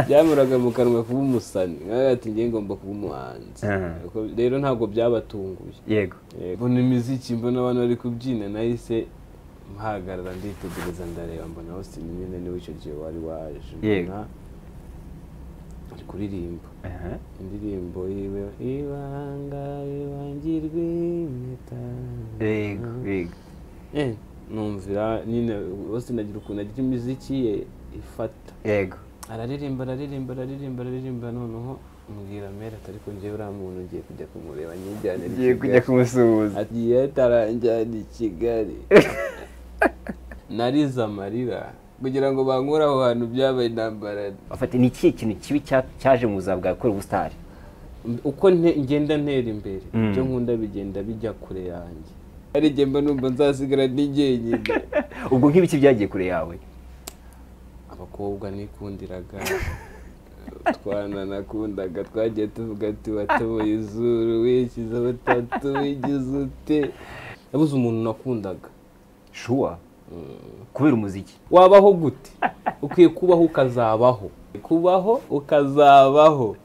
Byamuraga mu kanwa kuba umusani, ati ngiye ngomba kuba umuhanzi. Rero ntabwo byabatunguye. Yego. Mbona imiziki, mbona abantu bari kubyina, nahise mpahagarara nditegereza ndareba, mbona Austin nyine niwe icyo gihe wari waje. Yego. Ari kuririmba indirimbo yiwe ibanga ibangirwa impeta. Yego, yego. Numvira nyine Austin agira ukuntu agira imiziki ye ifata. Yego. Araririmba araririmba araririmba araririmba, noneho mbwira Mera ati ariko njyewe uriya muntu ngiye kujya kumureba nyijyane i Ngiye kujya Kigali. kumusuhuza. Agiye ataranjyana i Kigali. Narize amarira kugira ngo bankure aho hantu byabaye intambara. Afite ni ikihe kintu kibi cyaje mu buzima bwawe kubera ubusitari? Uko ngenda ntera imbere, ibyo nkunda bigenda bijya kure yanjye. Hari igihe mba numva nzasigara ndi jyenyine. Ubwo nk'ibiki byagiye kure yawe? Abakobwa nikundiraga, twana nakundaga, twagiye tuvuga ati watoboye izuru, wishyize batatu, wigize ute. Nabuze umuntu nakundaga. Sure. Kubera umuziki. Wabaho gute? Ukwiye kubaho ukazabaho. Kubaho ukazabaho.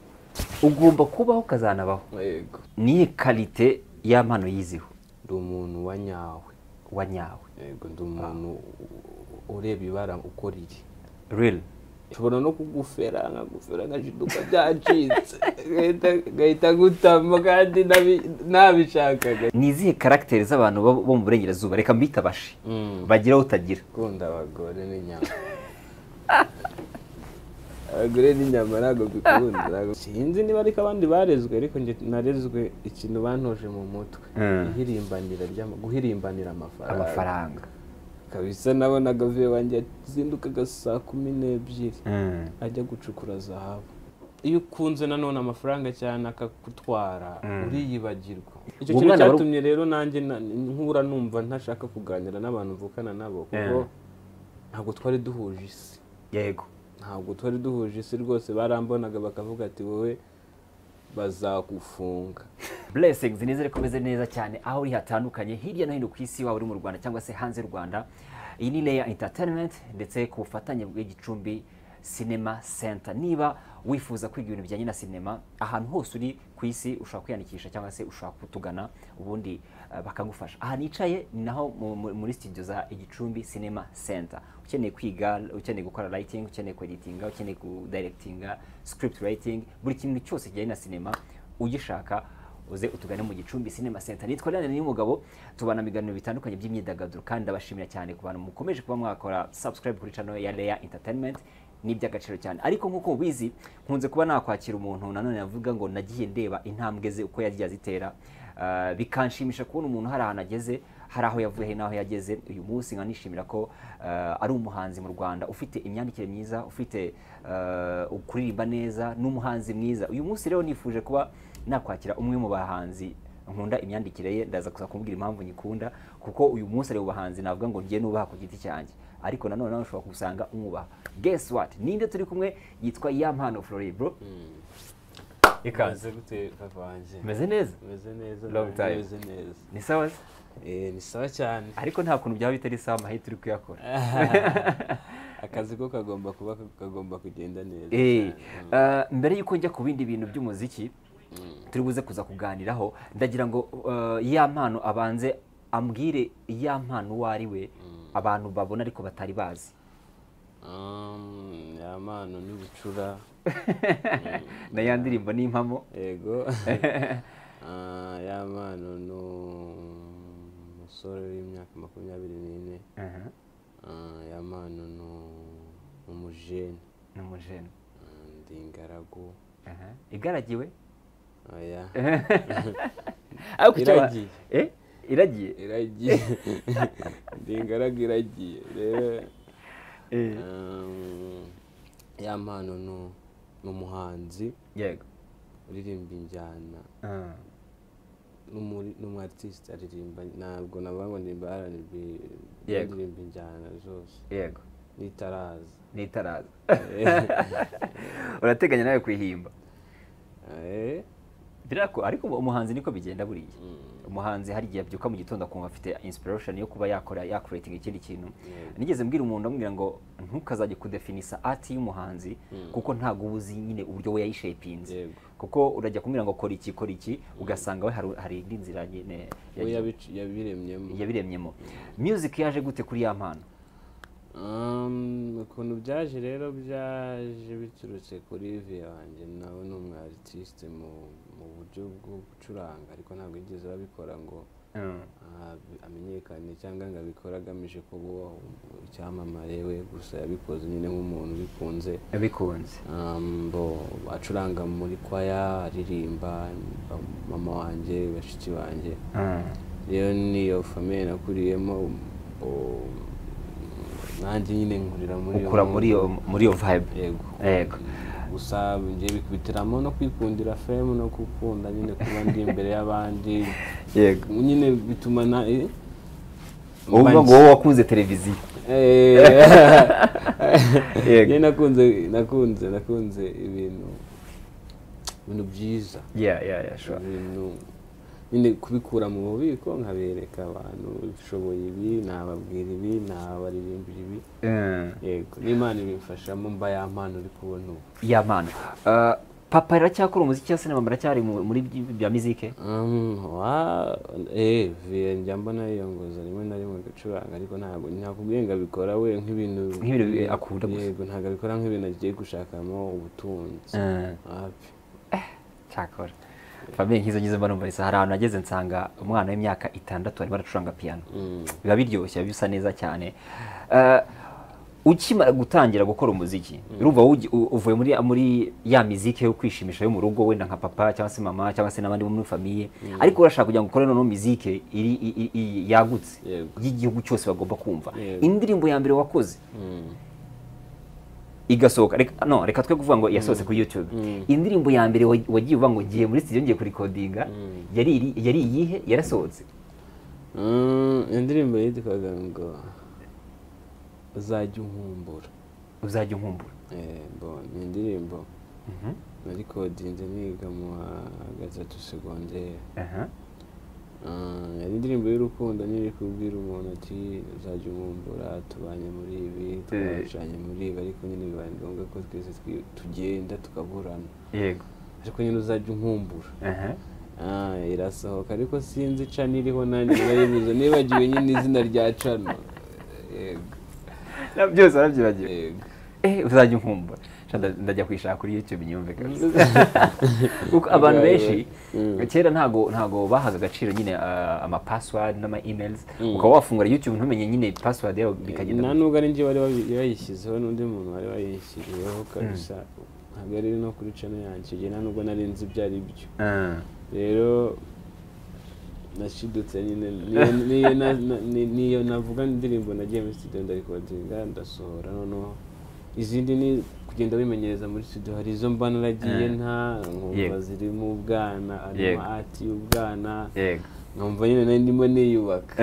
Ugomba kubaho ukazanabaho. Yego. Niye kalite y'ampano yiziho? Ndi umuntu wa nyawe. Wa nyawe. Yego, ndi umuntu ureba ibara uko riri. Real. Nshobora no kugufera, nkagufera nkashiduka byacitse. Ngahita ngutama kandi nabishakaga. Ni izihe karagiteri z'abantu bo mu burengerazuba, reka mbite abashi, bagira utagira? Gukunda abagore n'inyama. Abagore n'inyama ntabwo mbikunda. Sinzi niba ariko abandi barezwe, ariko njye narezwe ikintu bantoje mu mutwe. Guhirimbanira amafaranga. Amafaranga. Kabisa nabonaga vieux wanjye azindukaga saa 12 ajya gucukura zahabu. Iyo ukunze nanone amafaranga cyane akakutwara, uriyibagirwa. Icyo kintu cyatumye rero nanjye nkura numva ntashaka kuganira n'abantu mvukana nabo, kuko ntabwo twari duhuje isi. Yego. Ntabwo twari duhuje isi rwose, barambonaga bakavuga ati wowe bazagufunga. Blessings, nizere ko umeze neza cyane aho uri hatandukanye hirya no hino ku isi, waba uri mu Rwanda cyangwa se hanze y'u Rwanda. Iyi ni Leya Entertainment ndetse ku bufatanye bw'Igicumbi Cinema Center. Niba wifuza kwiga ibintu bijyanye na sinema, ahantu hose uri ku isi ushobora kwiyandikisha cyangwa se ushobora kutugana ubundi bakagufasha. Aha nicaye ni naho muri studio za Igicumbi Cinema Center. Ukeneye kwiga, ukeneye gukora lighting, ukeneye kweditinga, ukeneye kudirectinga, script writing, buri kintu cyose kijyanye na sinema ugishaka uze utugane mu Gicumbi Cinema Center. Nitwa Leonard Niyomugabo, tubana mu biganiro bitandukanye by'imyidagaduro, kandi ndabashimira cyane ku bantu mukomeje kuba mwakora subscribe kuri channel ya Leya Entertainment, ni iby'agaciro cyane. Ariko nk'uko mubizi, nkunze kuba nakwakira umuntu nanone navuga ngo nagiye ndeba intambwe ze uko yagiye azitera, bikanshimisha kubona umuntu hari ahantu ageze, hari aho yavuye n'aho yageze uyu munsi. Nkanishimira ko ari umuhanzi mu Rwanda ufite imyandikire myiza, ufite kuririmba neza, n'umuhanzi mwiza. Uyu munsi rero nifuje kuba nakwakira umwe mu bahanzi nkunda imyandikire ye, ndaza kuza kumbwira impamvu nyikunda, kuko uyu munsi ari mu bahanzi navuga ngo ngiye nubaha ku giti cyanjye, ariko nanone nawe ushobora gusanga umwubaha. Guess what? Ninde turi kumwe? Yitwa Yampano Fleury. Bro, ikaze. Gute papa wanjye? Meze neza. Meze neza. Long time. Meze neza. Ni sawa se? Ni sawa cyane. Ariko nta kuntu byaba bitari sawa amahitamo turi kuyakora. Akazi ko kagomba kuba kagomba kugenda neza. Mbere yuko njya ku bindi bintu by'umuziki turi buze kuza kuganiraho, ndagira ngo Yampano abanze ambwire Yampano uwo ari we, abantu babona ariko batari bazi. Yampano ni bucura. Na ya ndirimbo ni impamo. Yego. Yampano ni umusore w'imyaka 24. Yampano ni umujene. Ni umujene. Ndi ingaragu. Igaragiwe? Oya. Iragiye. Iragiye? Iragiye. Ndi ingaragu iragiye. Rero Yampano ni umuhanzi. Yego. Uririmba injyana. N'umu artiste aririmba, ntabwo navuga ngo ndirimba R&B, ndirimba injyana zose. Yego. N'itaraza. N'itaraza. Urateganya nawe kuyihimba? Birako, ariko umuhanzi niko bigenda buriya. Umuhanzi hari igihe abyuka mu gitondo akumva afite inspiration yo kuba yakora, yacreating ikindi kintu. Nigeze mbwira umuntu, ndamubwira ngo ntukazajye kudefinisa art y'umuhanzi, kuko ntabwo uba uzi nyine uburyo we yayishapinze. Kuko urajya kumubwira ngo kora iki, kora iki, ugasanga we hari indi nzira nyine we yabiremyemo. Yabiremyemo. Music yaje gute kuri ya mpano? Ukuntu byaje rero, byaje biturutse kuri vieux wanjye, nawe ni umu artiste mu buryo bwo gucuranga, ariko ntabwo yigeze abikora ngo amenyekane cyangwa ngo abikore agamije kuba icyamamare. We gusa yabikoze nyine nk'umuntu ubikunze. Yabikunze. Bo acuranga muri kwaya, aririmba, mama wanjye, bashiki banjye. Rero niyo famille nakuriyemo, bo nanjye nyine nkurira muri iyo Ukura muri iyo vibe. Yego. Gusa njye bikubitiramo no kwikundira fame, no gukunda nyine kuba ndi imbere y'abandi. Nyine bituma na Uvuga ngo wowe wakunze televiziyo. Njye nakunze ibintu byiza. Ibintu nyine kubikura mu bubiko nkabereka abantu, ushoboye ibi nababwira, ibi nabaririmbira ibi. Yego, n'Imana ibimfashamo, mba ya mpano uri kubona ubu. Ya mpano. Papa aracyakora umuziki cyangwa se na mama aracyari muri bya muzike? Vieux njya mbona yiyongoza rimwe na rimwe agacuranga, ariko ntabwo nakubwiye ngo abikora we nk'ibintu Nk'ibintu akunda gusa. Yego, ntabwo abikora nk'ibintu agiye gushakamo ubutunzi. Hapi. Cyakora famille nk'izo ngizo mba numva hari ahantu nageze nsanga umwana w'imyaka 6 arimo aracuranga piano. Biba biryoshye, biba bisa neza cyane. Ukimara gutangira gukora umuziki, urumva uvuye muri ya miziki yo kwishimisha yo mu rugo, wenda nka papa cyangwa se mama cyangwa se n'abandi bo muri famille, ariko urashaka kugira ngo ukore noneho miziki iri yagutse y'igihugu cyose bagomba kumva. Indirimbo ya mbere wakoze igasohoka, reka, no, reka twe kuvuga ngo yasohotse kuri YouTube. Indirimbo ya mbere wagiye uvuga ngo ngiye muri studio, ngiye kurikodinga, yari iyihe? Yarasohotse? Indirimbo yitwaga ngo Uzajya Unkumbura. Uzajya Unkumbura. Bo ni indirimbo narikodinze niga mu wa gatatu segonderi. Yari indirimbo y'urukundo nyine, kubwira umuntu ati uzajya unkumbura, tubanye muri ibi, twacanye muri ibi, ariko nyine bibaye ngombwa ko twese tugenda tukaburana, ariko nyine uzajya unkumbura. Irasohoka, ariko sinzi channel iriho, nanjye narayibuze, nibagiwe nyine izina rya channel. Yego. Na byose warabyibagiwe. Yego. Uzajya Unkumbura. Sha, ndajya kuyishaka kuri YouTube nyumve kabisa, kuko abantu benshi kera ntago bahaga agaciro nyine ama password n'ama emails, ukaba wafungura YouTube ntumenye nyine password yawe, bikagenda Nta nubwo ari njye wari wayishyizeho, n'undi muntu wari wayishyiriyeho kabisa, ntabwo ari no kuri channel yanjye. Icyo gihe nta nubwo nari nzi ibyo ari byo. Rero nashidutse nyine niyo navuga indirimbo nagiye muri studio ndarikodinga, ndasohora. Noneho izindi ni kugenda wimenyereza muri studio, hari izo mba naragiye nta nkumva ziri mu bwana, harimo ati y'ubwana, nkumva nyine nari ndimo niyubaka,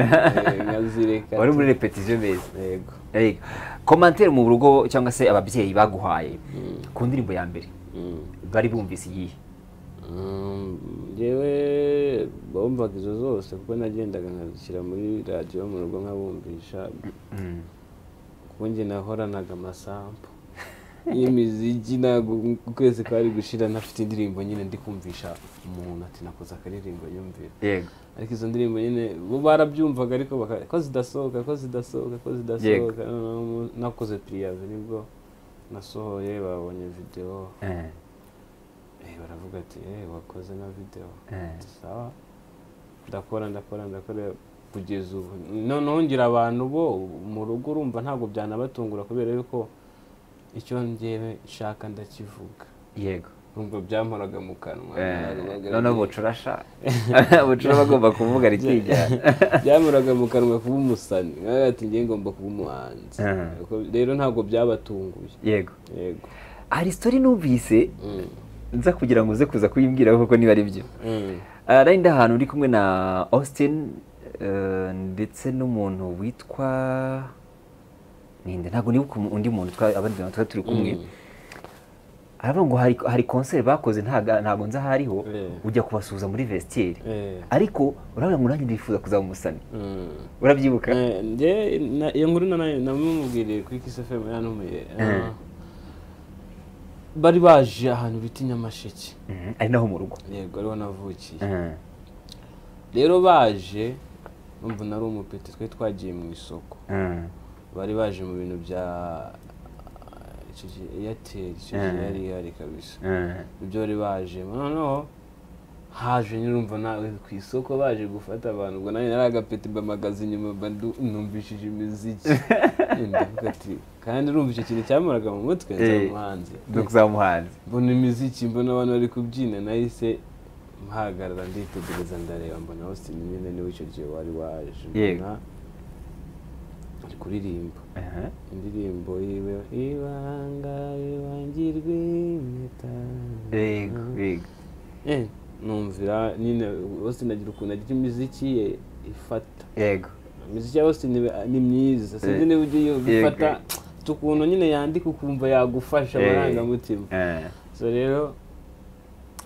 nkazireka. Wari muri repetition base. Yego. Yego. Commentaire mu rugo cyangwa se ababyeyi baguhaye ku ndirimbo ya mbere, bari bumvise iyihe? Njyewe bumvaga izo zose, kuko nagendaga nkazishyira muri radiyo mu rugo nkabumvisha, kuko njye nahoranaga amasample y'imiziki. Ntabwo ukwezi kwari gushira ntafite indirimbo nyine ndi kumvisha umuntu ati nakoze akaririmbo, yumvira. Ariko izo ndirimbo nyine bo barabyumvaga, ariko ko zidasohoka, ko zidasohoka, ko zidasohoka. Noneho nakoze piriyave nibwo nasohoye, babonye video, baravuga ati wakoze na video. Sawa, ndakora, ndakora, ndakora kugeza ubu. Noneho ngira abantu bo mu rugo, urumva ntabwo byanabatungura, kubera yuko icyo njyewe nshaka ndakivuga. Urumva byamporaga mu kanwa. Noneho bucurasha bucura bagomba kuvuga rikijyana. Byamporaga mu kanwa kuba umusani, nkaho ati njye ngomba kuba umuhanzi. Rero ntabwo byabatunguye. Yego. Hari story numvise, nza kugira ngo uze kuza kuyimbwira koko niba ari byo. Nari ndi ahantu uri kumwe na Austin, ndetse n'umuntu witwa ninde, ntabwo nibuka undi muntu, abandi bantu twari turi kumwe. Aravuga ngo hari concert bakoze ntago nza hariho, ujya kubasuhuza muri vestiaire. Ariko uravuga ngo nanjye ndifuza kuzaba umusani. Urabyibuka? Nge iyo nkuru namumubwiriye kuri Kiss FM yantumiye. Bari baje ahantu bita Nyamasheke. Ari naho mu rugo. Yego, ariho navukiye. Rero baje umva nari umupeti, twe twagiye mu isoko. Bari baje mu bintu bya Airtel, yari yari kabisa. Ibyo bari baje. Noneho haje nyirumva nawe ku isoko baje gufata abantu, ubwo nari agapeti bamagaze inyuma numvishije imiziki. Ndavuga ati kandi urumva icyo kintu cyamuraga mu mutwe nzamuhanze. Nzamuhanze. Mbona imiziki, mbona abantu bari kubyina, nahise mpahagarara nditegereza ndareba, mbona Austin nyine niwe icyo gihe wari waje. Mbona ari kuririmba indirimbo yiwe ibanga ibangirwe impeta. Yego. Numvira nyine Austin agira ukuntu agira imiziki ye ifata. Yego. Imiziki ya Austin ni myiza, sinzi niba ujya uyifata ukuntu nyine yandika ukumva yagufasha amarangamutima. So rero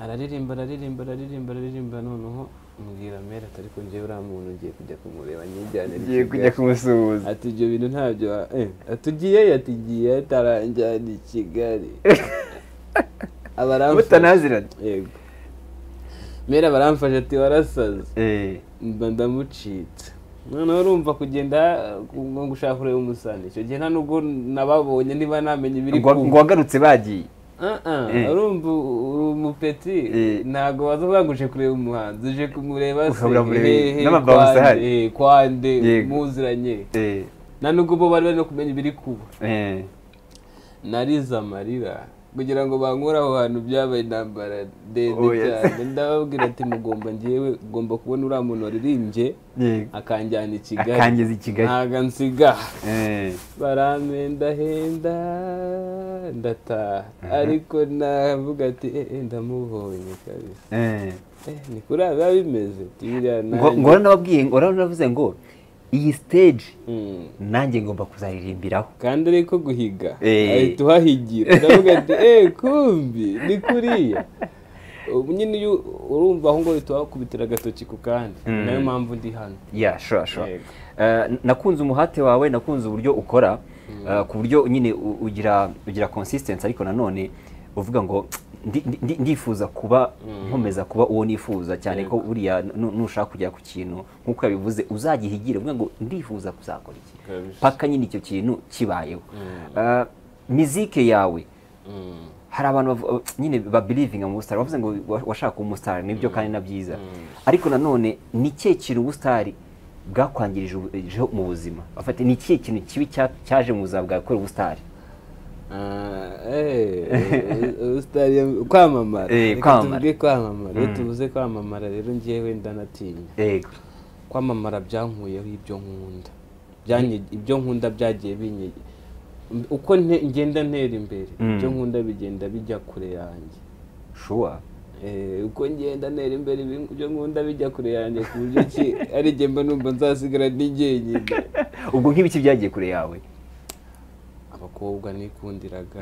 araririmba araririmba araririmba araririmba, noneho mbwira Mera ati ariko njyewe uriya muntu ngiye kujya kumureba nyijyane, ngiye kujya kumusuhuza. Ati ibyo bintu ntabyo, atugiyeyo, ati ngiye ataranjyana i Kigali. Mutanaziranye. Yego. Mera baramfashe ati warasaze. Mba ndamucitse. Noneho urumva kugenda ngo gushaka kureba umusani, icyo gihe nta nubwo nababonye niba namenye ibiri kuba. Ngo wagarutse bagiye. Urumva uri umupeti, ntabwo waza uvuga ngo uje kureba umuhanzi, uje kumureba se kwande muziranye. Nta nubwo bo bari bari no kumenya ibiri kuba. Narize amarira kugira ngo bankure aho hantu byabaye intambara ndende cyane. Ndababwira ati mugomba ngewe ugomba kubona uriya muntu waririmbye akanjyana i Kigali, akangeza i Kigali, ntago nsiga. Baramendahenda ndataha, ariko navuga ati ndamubonye kabisa. Ni kuriya biba bimeze. Ngo uranababwiye, uranavuze ngo iyi stage nanjye ngomba kuzaririmbiraho, kandi ariko guhiga ahita uhahigira. Ndavuga ati kumbi ni kuriya nyine, urumva aho ngo uhita uhakubitira agatoki ku kandi. Nayo mpamvu ndi hano. Yeah, sure, sure. Nakunze umuhate wawe, nakunze uburyo ukora, ku buryo nyine ugira consistency, ariko nanone uvuga ngo ndifuza kuba nkomeza kuba uwo nifuza cyane, ko buriya nushaka kujya ku kintu nkuko yabivuze uzagihigire, uvuga ngo ndifuza kuzakora iki paka nyine icyo kintu kibayeho. Mizike yawe hari abantu nyine ba believing mu star, bavuze ngo washaka umustar, nibyo kandi na byiza, ariko nanone ni cye kintu ubustar bwakwangirije mu buzima? Afate ni cye kintu kibi cyaje mu buzima bwawe kubera ubustar? Kwamamara. Tuvuge kwamamara. Iyo tuvuze kwamamara rero ngewe ndanatinya. Kwamamara byankuyeho ibyo nkunda, ibyo nkunda byagiye binye uko ngenda ntera imbere, ibyo nkunda bigenda bijya kure yanjye. Sure. Uko ngenda ntera imbere ibyo nkunda bijya kure yanjye, ku buryo ki ari njye mba numva nzasigara ndi jyenyine. Ubwo nk'ibiki byagiye kure yawe? Abakobwa nikundiraga,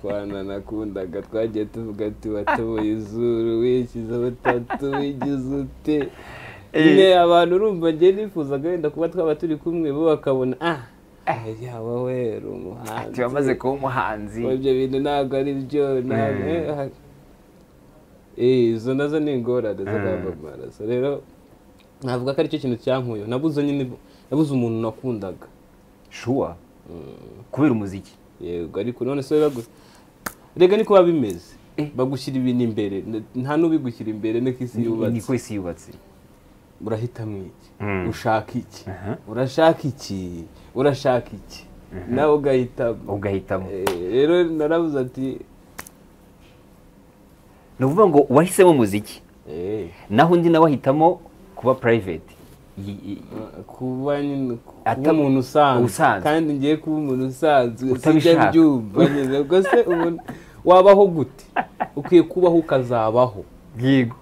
twana nakundaga, twagiye tuvuga ati watoboye izuru, wishyize batatu, wigize ute. Nyine abantu urumva njye nifuzaga wenda kuba twaba turi kumwe, bo bakabona ya wowe uri umuhanzi, wamaze kuba umuhanzi, ibyo bintu ntabwo ari byo. Izo nazo ni ingorane zo kwamamara. Rero navuga ko aricyo kintu cyankuyeho, nabuze nyine, nabuze umuntu nakundaga. Sure. Kubera umuziki. Yego, ariko none se rega niko biba bimeze, bagushyira ibintu imbere, nta n'ubigushyira imbere, niko isi yubatse. Niko isi yubatse. Urahitamo iki? Ushaka iki? Urashaka iki? Urashaka iki? Nawe ugahitamo. Ugahitamo. Rero narabuze ati ni ukuvuga ngo wahisemo umuziki, naho undi nawe ahitamo kuba private. Kuba umuntu usanzwe, kandi ngiye kuba umuntu usanzwe sijya byumva nyine. Ubwo se wabaho gute? Ukwiye kubaho ukazabaho. Yego.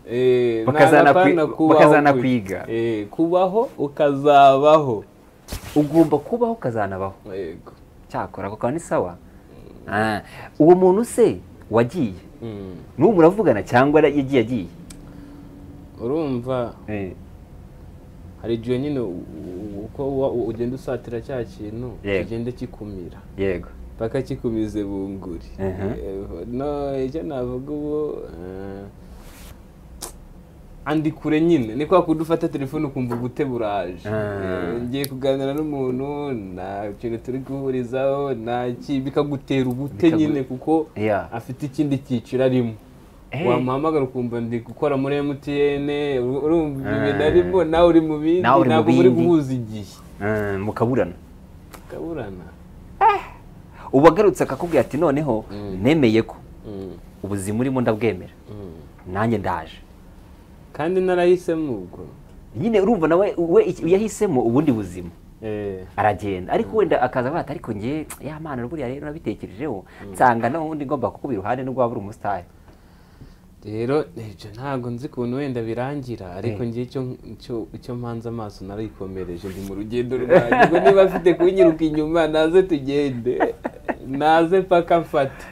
Bakazanakwiga. Kubaho ukazabaho. Ugomba kubaho ukazanabaho. Yego. Cyakora ako ni sawa. Uwo muntu se wagiye n'ubu muravugana cyangwa yagiye? Urumva hari igihe nyine uko ugenda usatira cya kintu kigenda kikumira. Yego. Paka kikumize bunguri. No, icyo navuga ubu andi kure nyine ni kwa kundi ufata telefone ukumva ubute buraje. Ngiye kuganira n'umuntu nta kintu turi guhurizaho, nta ki, bikagutera ubute nyine kuko afite ikindi cyiciro arimo. Wamuhamagara ukumva ndi gukora muri MTN, urumva ibintu arimo nawe uri mu bindi, ntabwo muri guhuza igihe. Mukaburana. Ubu agarutse akakubwira ati noneho nemeye ko ubuzima urimo ndabwemera, nanjye ndaje. Kandi narahisemo ubwo nyine, urumva nawe we yahisemo ubundi buzima aragenda, ariko wenda akaza avuga ati ariko nge ya mana buriya rero nabitekerejeho nsanga n'ubundi ngomba kukuba iruhande nubwo waba uri umusitari. Rero ibyo ntabwo nzi ukuntu wenda birangira, ariko ngiye icyo mpanze amaso narayikomereje, ndi mu rugendo rwanjye, ngo niba afite kunyiruka inyuma naze tugende, naze paka mfate.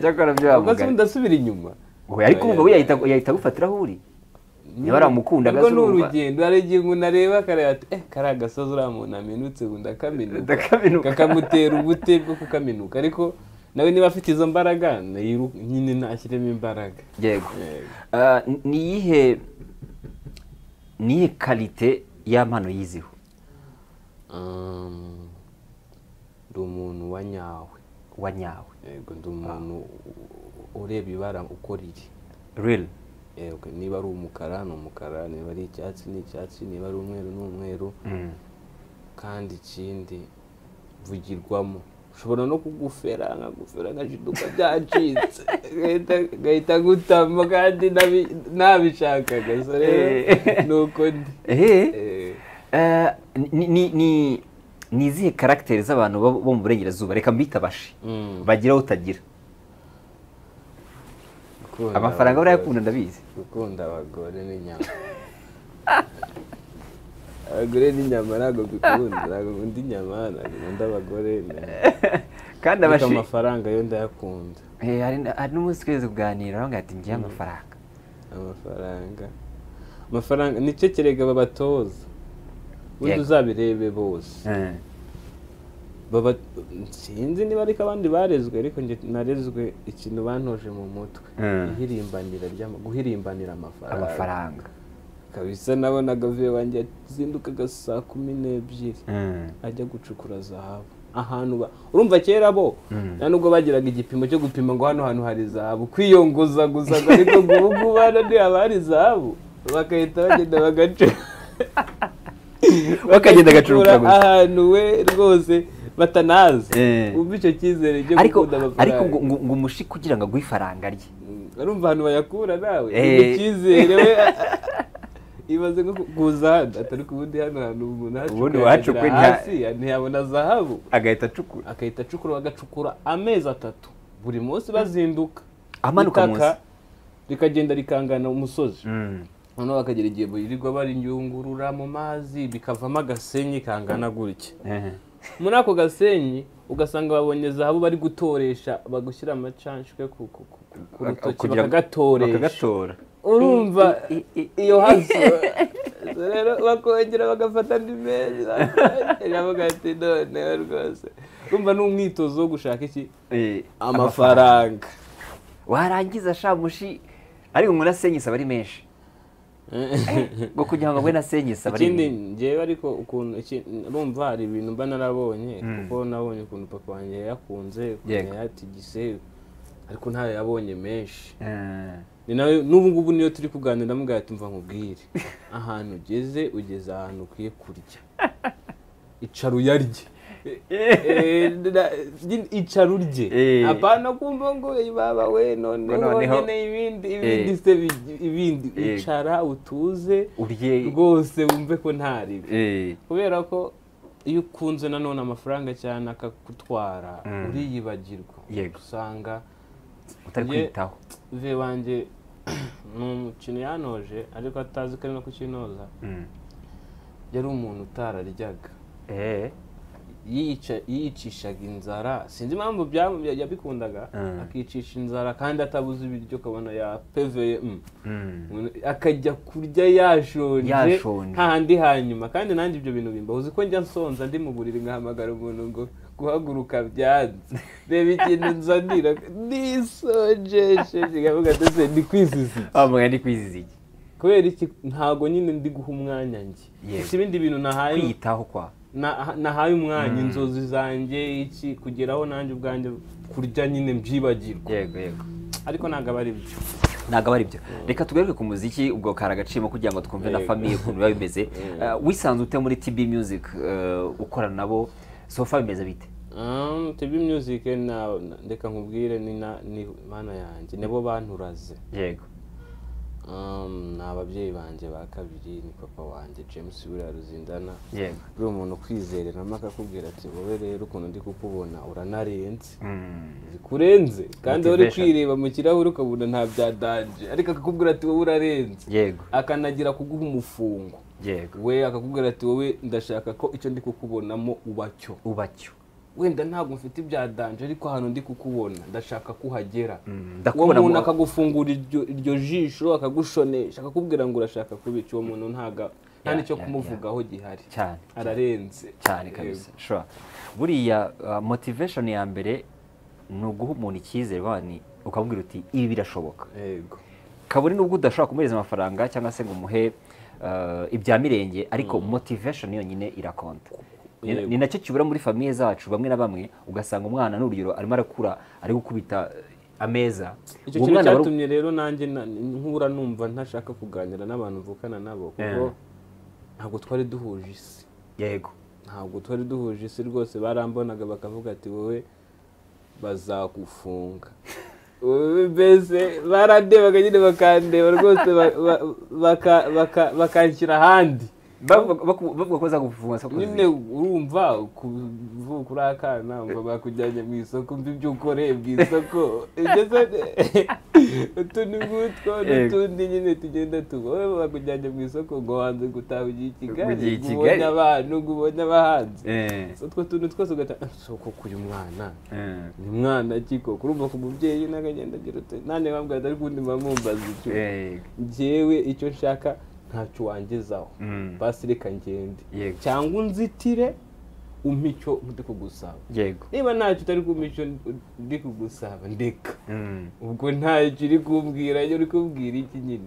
Cyakora byo ubwo ndasubira inyuma. Ariko urumva we yahita agufatira aho uri, niba aramukunda ubwo ni urugendo. Hari igihe umuntu areba akareba ati kariya gasozi uriya muntu aminutse ubu ndakaminuka, kakamutera ubute bwo kukaminuka, ariko nawe niba afite izo mbaraga nyine nashyiremo imbaraga. Yego. Ni iyihe karite y'ampano yiziho? Ndi umuntu wa nyawe. Wa nyawe. Yego, ndi umuntu ureba ibara uko riri. Real. Yego, niba ari umukara ni umukara, niba ari icyatsi ni icyatsi, niba ari umweru ni umweru. Kandi ikindi mvugirwamo. Ushobora no kugufera nkagufera nkajiduka byacitse ngahita ngutama kandi nabishakaga. So rero nuko ndi. Ni izihe karagiteri z'abantu bo mu burengerazuba, reka mbita abashi, bagira utagira? Amafaranga barayakunda ndabizi. Gukunda abagore n'inyama. Abagore n'inyama ntabwo mbikunda, ntabwo nkunda inyama, ntabwo nkunda abagore. Kandi abashi amafaranga yo ndayakunda. Hari n'umunsi twigeze kuganira aho ati ngiye amafaranga. Amafaranga nicyo kirega babatoza. Undi uzabirebe bose. Sinzi niba ariko abandi barezwe, ariko njye narezwe ikintu bantoje mu mutwe, guhirimbanira amafaranga. Kabisa nabonaga viye wanjye azindukaga saa 12 ajya gucukura zahabu ahantu. Urumva kera bo nta nubwo bagiraga igipimo cyo gupima ngo hano hantu hari zahabu, kwiyongoza gusa, ariko ngubu bana ntihaba hari zahabu, bagahita bagenda bagaca bakagenda gacuruka gusa ahantu we rwose batanazi. Umva icyo cyizere cyo gukunda amafaranga. Ariko ngo umushi kugira ngo aguhe ifaranga rye, urumva ahantu bayakura nawe icyizere we ibaze nko kuza hano atari kubundi hano hantu umuntu hacukuye hasi ntiyabona zahabu, agahita acukura, agahita acukura, bagacukura amezi 3 buri munsi bazinduka, amanuka munsi rikagenda rikangana umusozi. Noneho bakagera igihe birirwa barinyungurura mu mazi bikavamo agasenyi kangana gutya. Muri ako gasenyi ugasanga babonye zahabu bari gutoresha, bagushyira amacanshwe ku rutoki bakagatoresha. Urumva iyo haso rero bakongera bagafata andi meza, bavuga ati noneho rwose. Urumva ni umwitozo wo gushaka iki? Amafaranga. Warangiza shamushi, ariko ngo nasenyise aba ari menshi. Ngo kugira ngo we nasenyise aba ari ikindi njyewe, ariko ukuntu urumva hari ibintu mba narabonye, kuko nabonye ukuntu papa wanjye yakunze ukuntu yatigise, ariko ntayo yabonye menshi. N'ubu ngubu niyo turi kuganira mubwira ati mva nkubwire ahantu ugeze, ugeze ahantu ukwiye kurya, icara uyarye, icara urye, apana kumva ngo baba we noneho nyine ibindi ibindi se ibindi, icara utuze urye rwose wumve ko ntaribi. Kubera ko iyo ukunze nanone amafaranga cyane akakutwara uriyibagirwa, usanga utari kwitaho. Ve wanjye ni umukino yanoje ariko atazi ko ari no kukinoza, yari umuntu utararyaga. Yiyicishaga inzara, sinzi impamvu yabikundaga, akicisha inzara kandi atabuze ibiryo, ukabona yapeveye, akajya kurya yashonje hahandi hanyuma. Kandi nanjye ibyo bintu bimba, uzi ko njya nsonza ndi mu buriri nkahamagara umuntu ngo guhaguruka byanze, reba ikintu nzanira nisonjesheje, nkavuga ati ndi kwiziza iki, kubera iki ntago nyine ndi guha umwanya njye ibindi bintu nahaye kwiyitaho kwa nahaye umwanya inzozi zanjye iki kugeraho nanjye ubwanjye kurya nyine mbyibagirwa. Yego yego, ariko ntabwo aba ari byo, ntabwo ari byo. Reka tugaruke ku muziki ubwo karagacimo kugira ngo twumve na famille ukuntu biba bimeze. Wisanze ute muri TB Music ukorana nabo, sofa bimeze bite? TB Music na ndeka nkubwire ni mana yanjye, nibo banturaze. Yego. Ni ababyeyi banjye ba kabiri, ni papa wanjye James Buriya Ruzindana. Yego. Uri umuntu kwizereramo akakubwira ati wowe rero ukuntu ndi kukubona uranarenze, zikurenze, kandi uri kwireba mu kirahure ukabona nta bya danje, ariko akakubwira ati wowe urarenze. Yego. Akanagira kuguha umufungo. Yego. We akakubwira ati wowe ndashaka ko icyo ndi kukubonamo ubacyo. Ubacyo. Wenda ntabwo mfite ibya danje ariko hano ndi kukubona ndashaka kuhagera. Uwo muntu akagufungura iryo jisho, akagushonesha, akakubwira ngo urashaka kubica, uwo muntu ntaga nta nicyo kumuvugaho gihari cyane, ararenze cyane kabisa. Sure. Buriya motivation ya mbere ni uguha umuntu icyizere, ukamubwira uti ibi birashoboka. Yego. Kabone nubwo udashobora kumuhereza amafaranga cyangwa se ngo umuhe ibya mirenge, ariko motivation yonyine irakonta. Ni nacyo kibura muri famille zacu bamwe na bamwe, ugasanga umwana n'urugero arimo arakura ari gukubita ameza. Icyo kintu cyatumye rero nanjye nkura numva ntashaka kuganira n'abantu mvukana nabo, kuko ntabwo twari duhuje isi. Yego. Ntabwo twari duhuje isi rwose, barambonaga bakavuga ati wowe bazagufunga. Mbese barandebaga nyine bakandeba rwose bakanshyira ahandi. Bavuga ko bazagufunga nyine, urumva kuvuka uri akana umva bakujyanye mu isoko, mva ibyo ukoreye mu isoko, utundi ngutwo n'utundi nyine tugenda tuba, wowe bakujyanye mu isoko ngo wanze gutaha ugiye i Kigali, ngo ubonye abantu, ngo ubonye abahanzi, utwo tuntu twose ugataha soko uyu mwana ni mwana kiko, urumva ku mubyeyi n'akagenda agira uti nanjye nkabwira ariko ubundi mba mumbaza icyo njyewe icyo nshaka ntacyo wangezaho, basi reka ngende cyangwa unzitire umpe icyo ndi kugusaba. Yego. Niba ntacyo utari kumpa icyo ndi kugusaba ndeka, ubwo ntacyo uri kumbwira, uri kumbwira iki nyine,